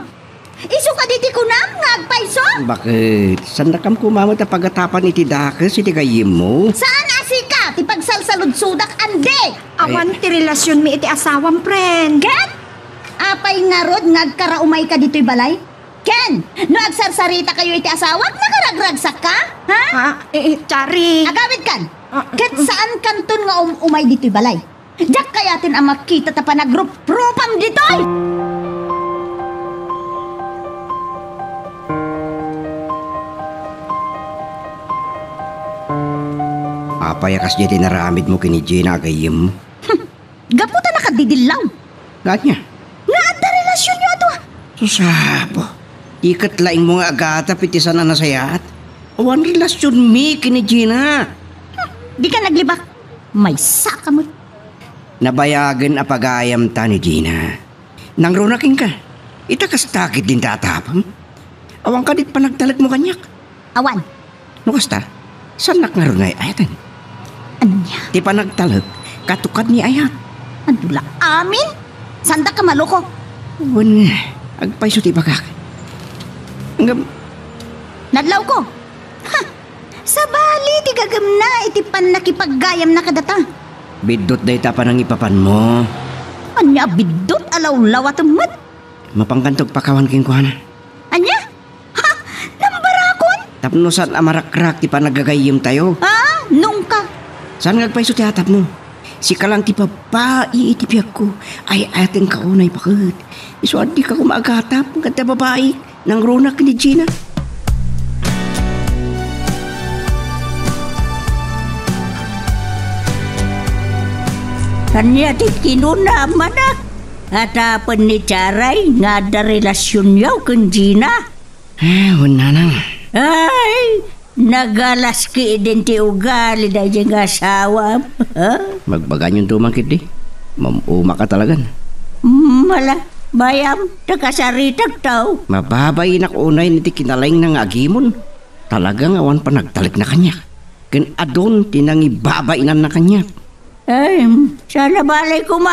Isu kadi ti kunam nga agpayso? Bakit? Sannakam koma met a pagatapan iti dakes iti gayyemmo? Saan a sika ti pagsalsaludsodak, Andy? Awan Ay. ti relasionmi iti asawam, friend. Ket? Apay ngarud nga agkaraumayka ditoy balay? Ken, no agsarsarita kayo iti asawak, nagaragragsakka? Ha? Ah, eh, eh, Chari. Agawidkan. Ah, Ket mm. saan kanton nga um-umay ditoy balay? Diak kayaten a makita ta panagrupropam ditoy! Apay a kasdiay ti inaramidmo ken ni Gina a gayyem? Hmm, gapu ta nakadidillaw. Ania? Nga adda relasionyo a dua. Sus, Apo. Di ket laingmo nga agatap iti saan a nasayaat. Awan relasionmi ken ni Gina. Hmm, dika naglibak. Maysaka met. Nabayagen a pagayamta ni Gina. Nangruna kenka. Ita kasta ketdin ti atapem. Awan kadi panagtalekmo kaniak. Awan. No kasta, saannak ngarud nga ay-ayaten. Ania? Ti panagtalek, katukad ni ayat. Adu la amin? Saandak a maloko? Wen, agpayso ti ibagak. Ngem, Nadlawko. Ha! Sabali ti gagemna iti pannakipaggayamna kadata. Biddut dayta panangipapanmo. Ania a biddut a lawlawatem met? Mapankanto agpakawan kenkuana. Ania? Ha? Nambarakon? Tapno saan a marakrak ti panagagayyemtayo. Ha? Nungka? Saan nga agpayso ti atapmo? Sika lang ti babbai iti biagko. Ay-ayatenka unay, baket. Isu a dika koma agatap nga adda babai. Nangruna ken ni Gina. Ania ti kinunam, anak? Atapen ni Charay nga adda relasionyo ken Gina? Ah, wen, nanang. Ay, nagalas ketdin ti ugali daydiay nga asawam. Ha? Magbagayon to man ketdi. Mam-umaka talagan. Mala, bayam, ta kasaritak taw. Mababainak unay iti kinalaingna nga agimon. Talaga nga awan panagtalekna kaniak. Ken adun ti nangibabainanna kaniak. Ay, saan a bale koma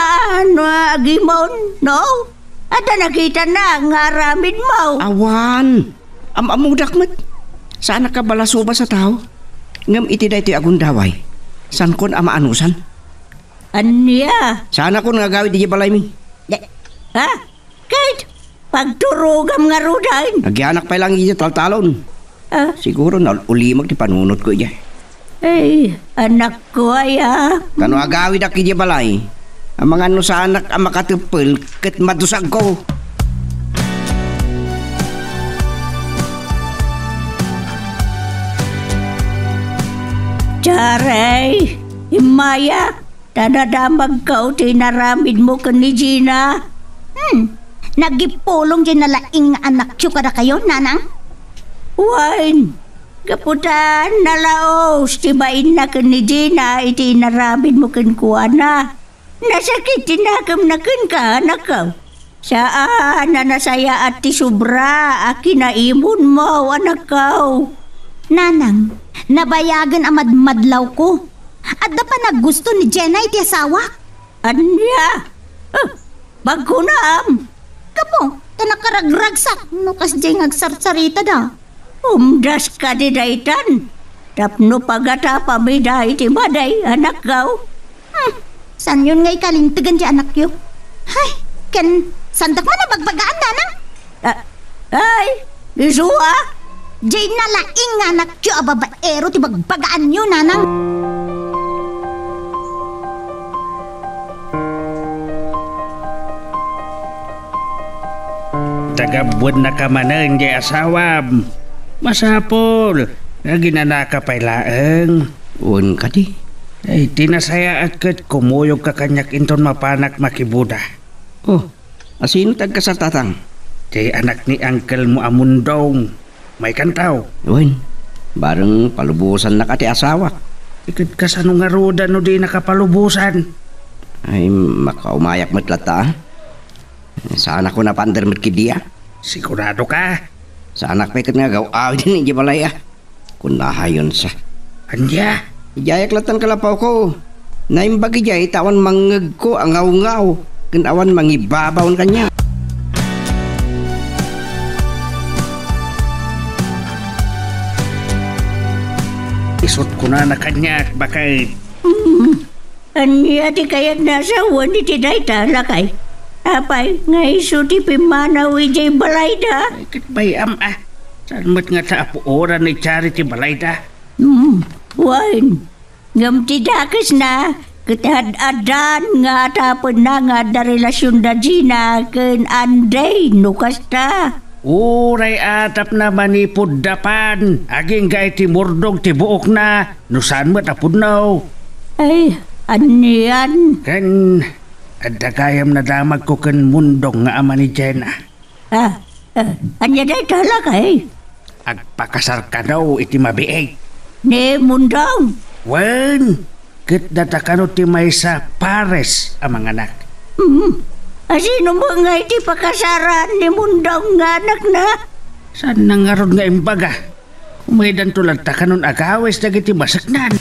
no agimon, no? Adda nakitana nga aramidmo. Awan. Am-ammodak met. Saanak a balasubas a tao. Ngem iti daytoy a gundaway, saankon a maanusan. Ania? Saanakon nga agawid idiay balaymi. Ha? Ket pagturogam ngaruden. Agianak pay lang idiay taltalon. Ah? Siguro naul-ulimag ti panunotko idiay. Ay, anakko aya. Kano agawidak idiay balay? Amangan no saanak a makateppel ket madusagko. Charay, immaya. Ta nadamagko ti inaramidmo ken ni Gina. Hmm, nagipulong diay nalaing nga anakyo kadakayo, nanang? Wen, gapu ta nalaus ti bainna ken ni Gina iti inaramidmo kenkuana. Nasakit ti nakemna kenka, anakko. Saan a nasayaat ti sobra a kinaimonmo, anakko. Nanang, nabayagen a madmadlawko. Adda panaggusto ni Jenna iti asawak. Ania? Ah, pagkunam. Gapu, Ta nakaragragsak no kasdiay nga agsarsaritada. Umdas kadi daytan. Tapno pagatapam ida iti maday, anakko. Hmm, saanyon nga ikalintegan ti anakyo? Hay, ken saandak man a bagbagaan, nanang? Ah, ay, isu a? Diay nalaing nga anakyo a babaero ti bagbagaanyo, nanang. Tagabbuennaka manen diay asawam. Masapul nga aginanaka pay laeng. Wen kadi. Ay, ti nasayaat ket kumuyogka kaniak inton mapanak makibuda. Oh, asino ti agkasar, tatang? Ti anak ni uncle mo a Mundong. Maykanto. Wen, bareng palubosannaka ti asawak. Iket kasano ngaruden no dinaka palubosan? Ay, makaumayak met latta, a. Saanak a napander met ketdi, a. Siguradoka? Saanak pay ket nga agaw-awiden idiay balay, a. Kunayonsa. Ania? Idiayak lattan kalapawko. Naimbag idiay ta awan mangngegko a ngawngaw ken awan mangibabaon kaniak. Isut' kunana kaniak, baket. Mm. Ania ti kayatna a sawen iti dayta, lakay? Apay nga isu ti pimmanaw idiay balayda? Ay, ket bay-am, a. Saan met ngata a puoran ni Charity balayda? Hmm, wen. Ngem ti dakesna, ket ad-addan nga atapenna nga adda relasionda Gina ken Andy, no kasta. Uray atapna manipud dapan, agingga iti murdog ti buokna, no saan met a pudno. Ay, anian? Ken adda gayam nadamagko ken Mundong nga ama ni Jenna. Ah, ah, ania dayta, lakay? Agpakasar kano iti mabiit. Ni Mundong? Wen, ket data kano ti maysa pares a manganak. Hmm. Asino met nga iti pakasaran ni Mundong nga anakna? Saanna ngarud nga imbaga? Umaydanto latta kanon agawis dagiti maseknan.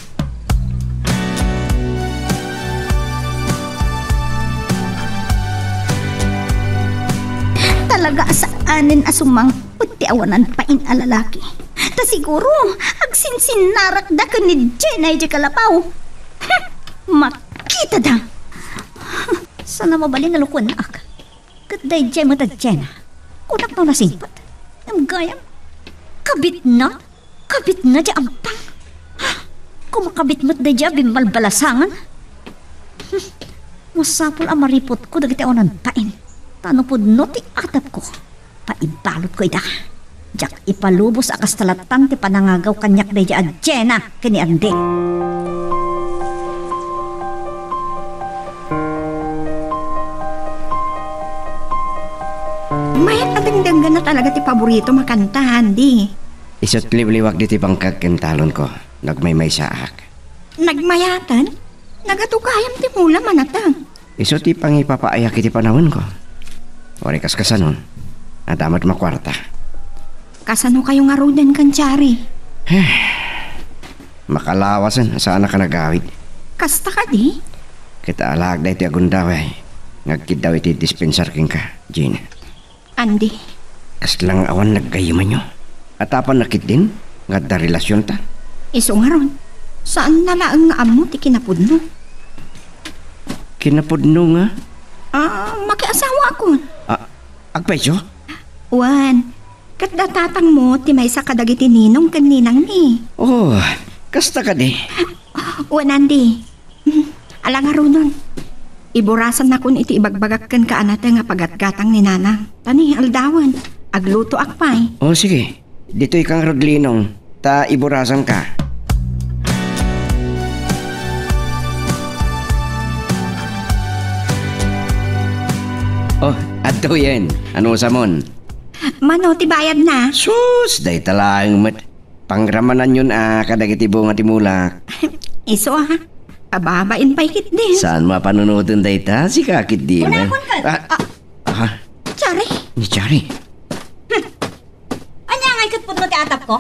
Talaga a saanen a sumangpet ti awanan pain a lalaki. Ta siguro, agsinsinnarakda ken ni Jenna idiay kalapaw. Hmm, makitada. Saan a mabalin a lukuennak. Ket daydiay met a Jenna, kunak no nasingpet. Ngem gayam, kabitna, kabitna diay ampang. Kumakabit met daydiay a bimbalbalasangan. Hmm, masapul a mariputko dagiti awanan pain. Ta no pudno ti atapko, paibalutko ida. Diak ipalubos a kasta lattan ti panangagaw kaniak daydiay a Jenna ken ni Andy. Mayat a dengdenggenna talaga ti paboritom a kanta, Andy. Isu't liwliwak ditoy bangkag ken talonko no agmaymaysaak. Nagmayaten? Nagatugayan ti mula manateng. Isu ti pangipapaayak iti panawenko. Uray kaskasanon, adda met makuarta. Kasano kayo ngaruden ken Chari? Makalawasen a saanak a nagawid. Kasta kadi? Ket alaak daytoy a gundaway nga agkiddaw iti dispensar kenka, Jean. Andy. Kasla nga awan naggayyemanyo? Atapanna ketdin nga adda relasionta? Isu ngarud, saanna laeng nga ammo ti kinapudno. Kinapudno nga? Ah, makiasawaakon. Ah, agpayso? Wen, ket da tatangmo ti maysa kadagiti ninong ken ninangmi. Oh, kasta kadi? Wen, Andy. Hmm, ala ngaruden. Iburasannakon iti ibagbagak kenka a nateng a pagatgatang ni Nanang. Ta ni aldawen, aglutoak pay. O, sige. Ditoyka ngarud, Ninong, ta iburasanka. O, adtoyen. Anusamon? Mano ti bayadna? Sus, dayta laeng met. Pangramananyon a kadagiti bunga ti mulak. Isu a, ababain pay ketdin. Saanmo a panunoten dayta? Sika ketdi. Kunakon ket. Ah, ah. Chari? Ni Chari. Hmm. Ania ngay ket pudno ti atapko?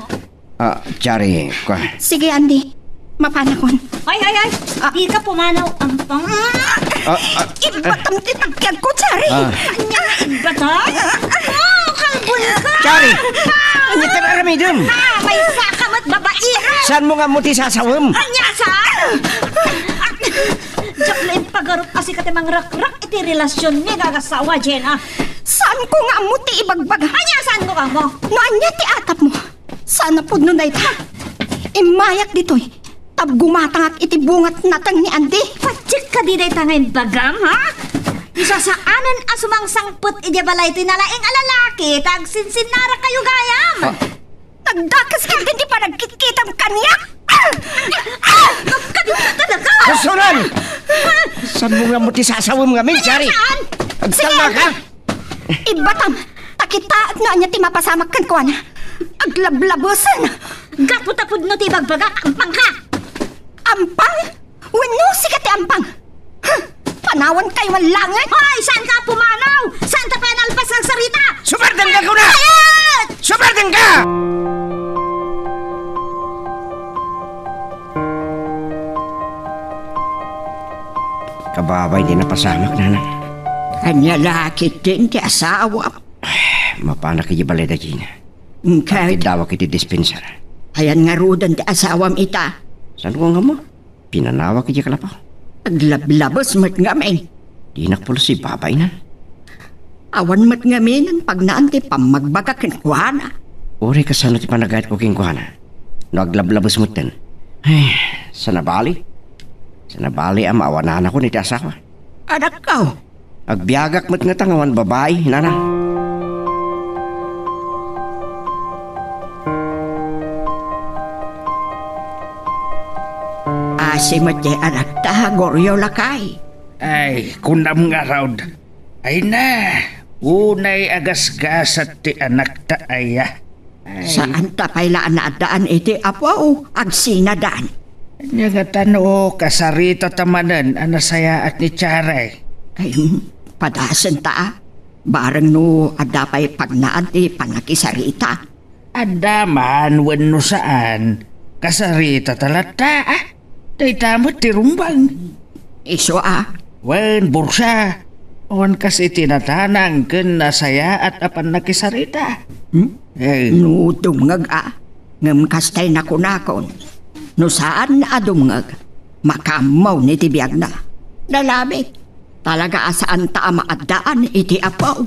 Ah, Chari, kua. Sige, Andy. Mapanakon. Ay, ay, ay. Ah. Dika pumanaw. Ampang. Ah, ah, Ibatam ti tagkiagko, Chari. Ah. Ania, ibatam? Oh, kalbon ka! Chari! Ania ti aramidem? Ah, maysa ka met babaero! Saanmo nga ammo ti sasawem? Ania, saan? Diak la impagarup a sika ti mangrakrak iti relasionmi nga agasawa, Jenna. Saanko nga ammo ti ibagbaga. Ania, saanmo nga ammo? No ania ti atapmo? Saan a pudno dayta? Immayak ditoy, ta gumatangak iti bunga ti nateng ni Andy. Patsit kadi dayta nga imbagam, ha? Isasaanen a sumangsangpet idiay balay ti nalaing a lalaki ta agsinsinnarakayo gayam. Ah. Nagdakes ketdin ti panagkitkitam kaniak. Ah! Ah! Kadi ka talaga! Susunan! Saanmo nga ammo ti sasawem ngamin, Chari? Saan? Agtalna ka? Ibatam, ta kitaek no ania ti mapasamak kenkuana. Aglablabesen! Gapu ta pudno ti ibagbagak, ampang ka! Ampang? Wenno sika ti ampang? Huh! Panawankayo a langit! Hoy! Saan ka pumanaw? Saan ta panalpas nga agsarita? Sumerteng ka, kuna! Quiet! Sumerteng ka! Kababay ti napasamak, nanang. Ania la ketdin ti asawam? Mapanak idiay balay da Gina. Ngem ket? Agkiddawak iti dispenser. Ayan ngaruden ti asawam ita? Saanko nga ammo? Pinanawak idiay kalapaw. Aglablabes met ngamin. Dinak pulos ibabainan. Awan met ngamin pagnaan ti pammagbaga kenkuana. Uray kasano ti panagayatko kenkuana? No aglablabes metten. Ay, saan a bali? Saan a bali a maawananakon iti asawa? Anakko, Agbiagak met ngata nga awan babai, nana. Asi met ti anakta, Goryo, lakay. Ay, kunam ngarud. Ay na, unay agasgasat ti anakta aya. Ay. Saan ta pay la a naaddaan iti Apo, agsinadan. Ania ngata no kasaritata manen a nasayaat ni Tiaray? Ay, padasen ta, a. Bareng no adda pay pagnaan ti pannakisarita. Adda man wenno saan, kasaritata latta, a. Dayta met ti rumbeng. Isu a. Wen, bursa. Awan kas iti nadanang ken nasayaat a pannakisarita. Hmm? Eh. No dumngeg a, ngem kasta ti nakunakon. No saan a dumngeg, makaammo ni ti biagna. Nalabit. Talaga a saan ta a maaddaan iti Apo.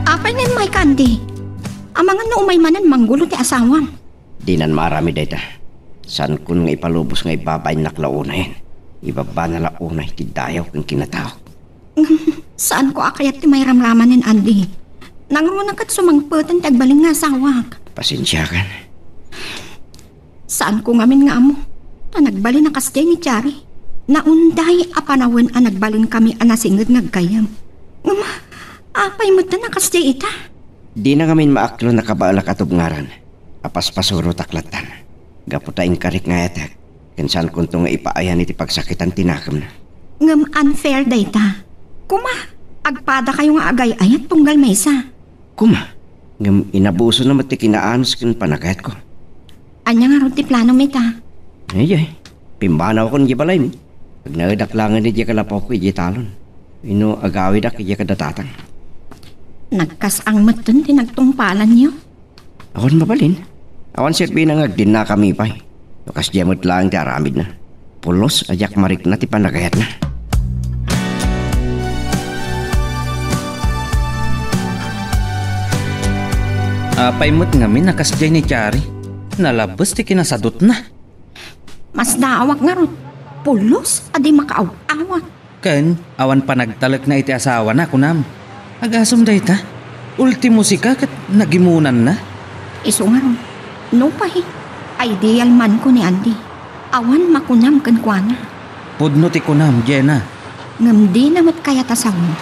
Apay nga immayka, Andy? Amangan no umay manen manggulo ti asawam. Dinan maaramid dayta. Saankon nga ipalubos nga ibabainnak la unayen. Ibabbana la unay ti dayaw ken kinataok. Saanko a kayat ti mairamraman ken Andy. Nangruna ket sumangpeten ti agbalin nga asawak. Pasensiakan. Saanko ngamin nga ammo, ta nagbalin a kasdiay ni Tiaray. Naunday a panawen a nagbalinkami a nasinged nga aggayyem. Ngem, apay metten a kasdiay ita? Dina ngamin maaklon a kabaelak a tubngaran. Apaspasurotak lattan. Gapu ta inkarik nga ayatek, ken saankonto nga ipaayan iti pagsakitan ti nakemna. Ngem unfair dayta. Koma, agpadakayo nga agay-ayat tunggal maysa. Koma, ngem inabusona met ti kinaanus ken panagayatko. Ania ngarud ti planom ita? Ay, ay. Pimmanawakon idiay balaymi. Agnaedak laengen idiay kalapawko idiay talon. Wenno agawidak idiay kada tatang. Nagkas-ang metten ti nagtungpalanyo. Awan mabalin. Awan serbina nga agdinnakami pay. No kasdiay met laeng ti aramidna. Pulos a diak marikna ti panagayatna. Apay met ngamin a kasdiay ni Tiaray? Nalabes ti kinasadutna. Masdaawak ngarud. Pulos a di makaaw-awat. Ken awan panagtalekna iti asawana, kunam. Agasem dayta, ultimo sika ket nagimunanna. Isu ngarud, nupay, ideal manko ni Andy. Awan makunam kenkuana. Pudno ti kunam, Jenna. Ngem dina met kayat a sawen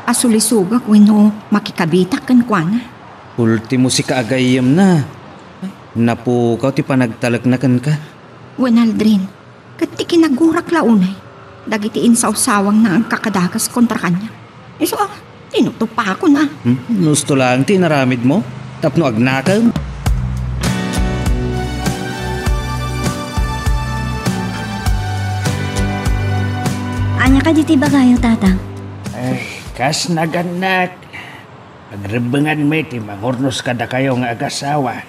a sulisogak wenno makikabitak kenkuana. Ultimo sika a gayyemna. Napukaw ti panagtalekna kenka. Wen, Aldrin, ket ti kinagurak la unay dagiti insawsawangna nga agkakadakas kontra kaniak. Isu a, tinutupakon a. Hmm? Husto laeng ti inaramidmo tapno agnakem. Ania kadi ti ibagayo, Tatang? Ay, kas nagannak. Agrebbenganmi ti mangurnos kadakayo nga agasawa.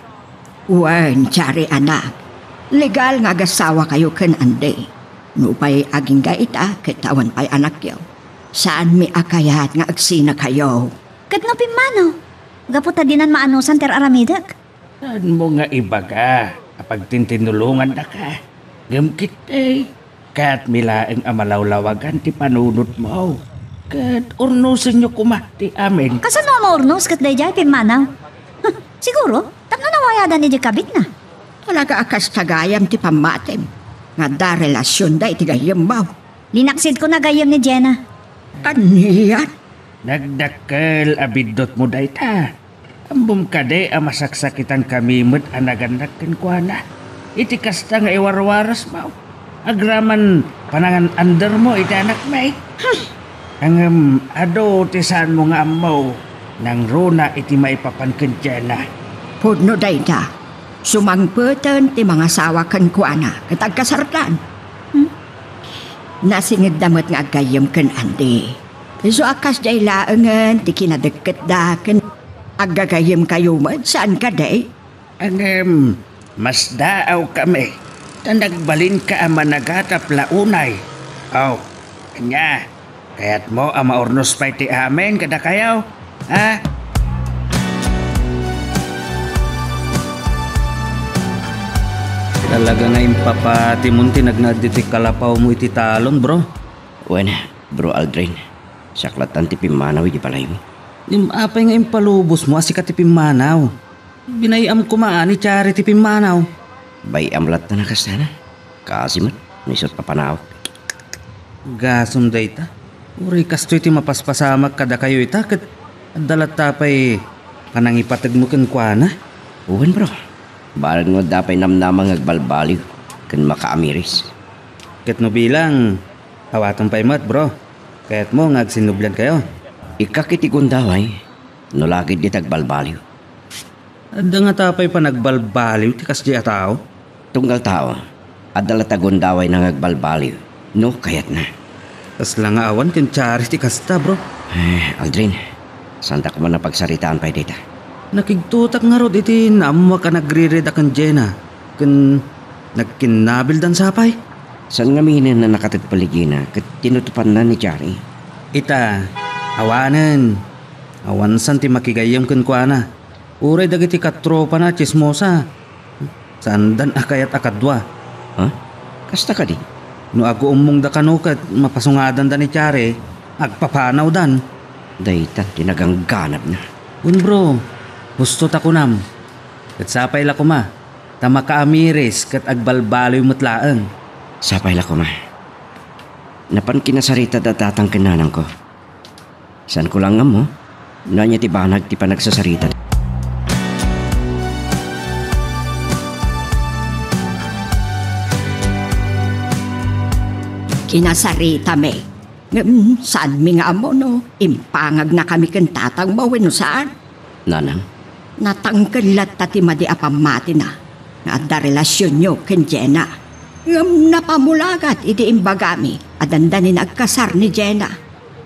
Wen, Chari anak, legal nga agasawakayo ken Andy. Nupay agingga ita ket awan pay anakyo, saanmi a kayat nga agsinakayo. Ket no pimmanaw, gapu ta dinan maanusan ti ar-aramidek? Saanmo nga ibaga a pagtintinulongannaka? Ngem ketdi, kayatmi laeng a malawlawagan ti panunotmo. Ket urnosenyo koma ti amin. Kasano a maurnos ket daydiay pimmanaw? Siguro, tapno nawayadan idiay kabitna. Talaga a kasta gayam ti pammatim nga adda relasionda iti gayyemmo. Linaksidko a gayyem ni Jenna. Ania? Nagdakkel a biddutmo dayta. Ammom kadi a masaksakitankami met a nagannak kenkuana iti kasta nga iwarwarasmo, agraman panangan-andermo iti anakmi? Ngem adu ti saanmo nga ammo, nangruna iti maipapan ken Jenna. Pudno dayta, sumangpeten ti mangasawa kenkuana ket agkasardan. Hmm? Nasingegda met nga aggayyem ken Andy. Isu a kasdiay laengen ti kinadekketda ken aggagayyemkayo met, saan kadi? Ngem, masdaawkami, ta nagbalinka a managatap la unay. Aw, ania, kayatmo a maurnos pay ti amin kadakayo? Ha? Talaga nga impapatimon ti nagnaed ditoy kalapawmo iti talon, bro. Wen, Bro Aldrin, siak lattan ti pimmanaw iti balaymo. Ngem apay nga impalubosmo a sika ti pimmanaw? Binay-am koma a ni Chari ti pimmanaw. Bay-am lattan a kasta na. Kaasi met, no isu ti papanawek. Gasum dayta. Uray kastoy ti mapaspasamak kadakayo ita, ket adda latta pay panangipategmo kenkuana. Wen, bro. Balet no adda pay namnama nga agbalbaliw ken makaamiris. Ket no bilang, awaten pay met, bro. Kayatmo nga agsinnubliankayo? Ikkak iti gundaway, no la ketdi ta agbalbaliw. Adda ngata pay panagbalbaliw ti kasdiay a tao? Tunggal tao, adda latta gundawayna nga agbalbaliw, no kayatna. Kasla nga awan ken Chari ti kasta, bro. Eh, Aldrin, saanta koma a pagsaritaan pay dayta? Nakigtotak ngarud iti naammoak a nagririda ken Jenna, ken nagkinnabildan sa pay. Saan ngamin a nakated pay ni Jenna ket tinutopanna ni Chari? Ita, awanen. Awansan ti makigayyem kenkuana. Uray dagiti katropana a tsismosa, saandan a kayat a kadua. Ha? Kasta kadi? No aguummongda kano ket mapasungadanda ni Chari, agpapanawdan. Dayta ti nagangganabna. Wen, bro, husto ta kunam. Ket sapay la koma, ta makaamiris ket agbalbaliw met laeng. Sapay la koma. Napan kinasarita da tatang ken nanangko. Saanko la nga ammo no ania ti banag ti panagsasarita. Kinasaritami. Ngem saanmi nga ammo no impangagna kami ken tatangmo wenno saan. Nanang? Natangken latta ti madi a pammatina nga adda relasionyo ken Jenna. Ngem napamulagat idi imbagami a dandanin agkasar ni Jenna.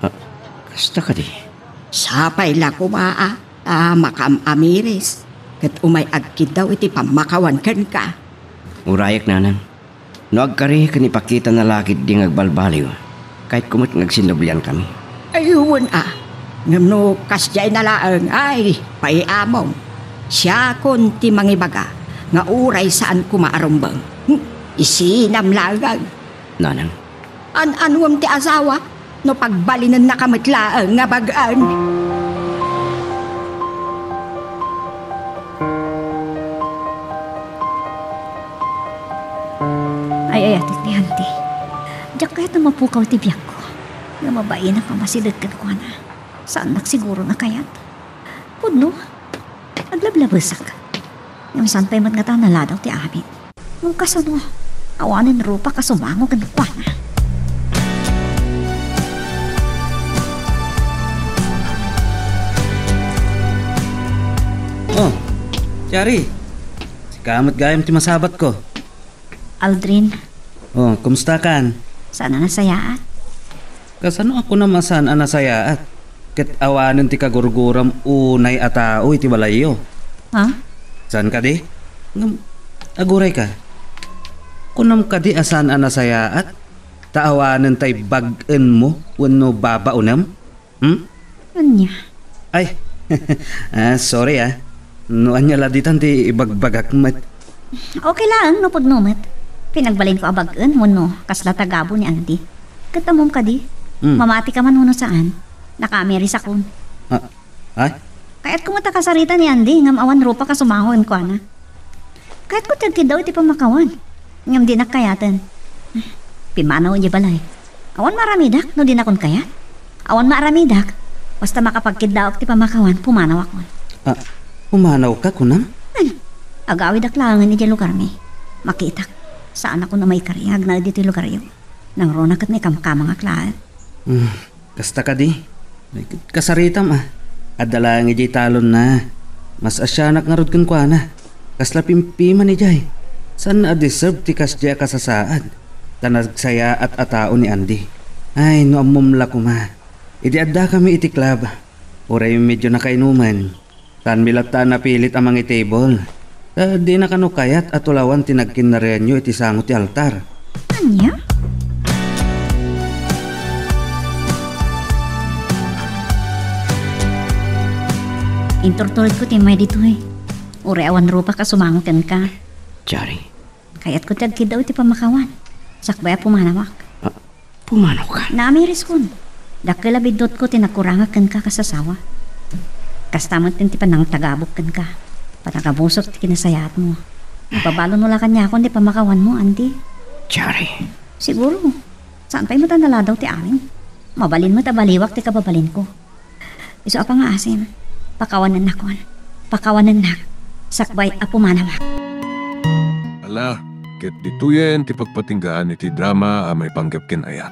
Ah, kasta kadi? Sapay la koma a, ta makaam-amiris, ket umay agkiddaw iti pammakawan kenka. Urayek, nanang. No agkari ken ipakitana la ketdi nga agbalbaliw, kayatko met nga agsinnubliankami. Ay, wen a. Ngem no kasdiay na laeng, ay, pay-amom. Siakon ti mangibaga nga uray saan koma a rumbeng. Hmm, isinam laeng. Nanang. An-anuem ti asawa? No pagbalinennaka met laeng nga bag-en. Ay, ay, Ate Tianti. Diak kayat a mapukaw ti biagko. Nga mabainak a masideg kenkuana. Saannak siguro a kayat. Pudno, aglablabesak. Ngem saan pay met ngata a naladaw ti amin. Ngem kasano, awanen rupak a sumango kenkuana. Oh, Chari, sika met gayam ti masabatko. Aldrin. Oh, kumustakan? Saan a nasayaat. Kasano a kunam a saan a nasayaat? Ket awanen ti kagurguram unay a tao iti balayyo. Ha? Saan kadi? Ngem, agurayka. Kunam kadi a saan a nasayaat? Ta awanen tay bag-enmo wenno babaonem? Hmm? Ania? Ay, ah, sorry ah. No ania la ditan ti ibagbagak met. Okay laeng no pudno met. Pinagbalinko a bag-en wenno kasla tagabu ni Andy. Ket ammom kadi? Hmm. Mamati ka man wenno saan? Nakaamirisakon. Ah, ay? Kayatko met a kasarita ni Andy ngem awan rupak a sumango kenkuana. Kayatko ti agkiddaw iti pammakawan. Ngem dinak kayaten. Pimanaw idiay balay. Awan maaramidak no dinakon kayat. Awan maaramidak. Basta makapagkiddaak ti pammakawan, pumanawakon. Ah, pumanawka, kunam? Ay, agawidak laengen idiay lugarmi. Makitak. Saanakon a maikari nga agnaed iti lugaryo. Nangruna ket naikamkamangak laeng. Hmm, kasta kadi? Ay, kasaritam a. Adda laeng idiay talonna. Mas asianak ngarud kenkuana. Kasla pimpiman idiay. Saan a deserve ti kasdiay a kasasaad. Ta nagsayaat a tao ni Andy. Ay, no ammom la koma. Idi addakami iti club, uray medyo nakainuman, saanmi latta a napilit a mangitable. Ta dina kano kayat a tulawan ti nagkinnarianyo iti sango ti altar. Ania? Inturturedko ti immay ditoy. Uray awan rupak a sumango kenka. Jari. Kayatko ti agkiddaw iti pammakawan. Sakbay a pumanawak. Ah, pumanawka? Naamiriskon. Dakkel a biddutko ti nagkurangak kenka kas asawa. Kasta met ti panangtagabok kenka. Panagabusor ti kinasayaatmo. Ipabalonmo la kaniakon ti pammakawanmo, Andy. Jari. Siguro, saan pay met a naladaw ti amin. Mabalin met a baliwak ti kababalinko. Isu a pangngaasim, pakawanennakon. Pakawanennak. Sakbay a pumanawak. Ala, ket ditoyen ti pagpatinggaan iti drama a maipanggep ken ayat.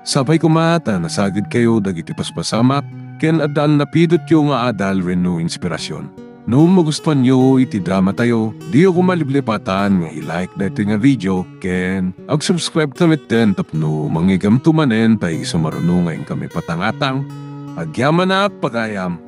Sapay koma ta nasagidkayo dagiti paspasamak ken adda a napidotyo nga adal wenno inspirasyon. No magustuanyo iti dramatayo, diyo koma liplipatan nga i-like daytoy nga video ken ag-subscribe ta metten tapno mangigamto manen tay isu maruno nga inkami patangatang. Agyamanak, pagayam!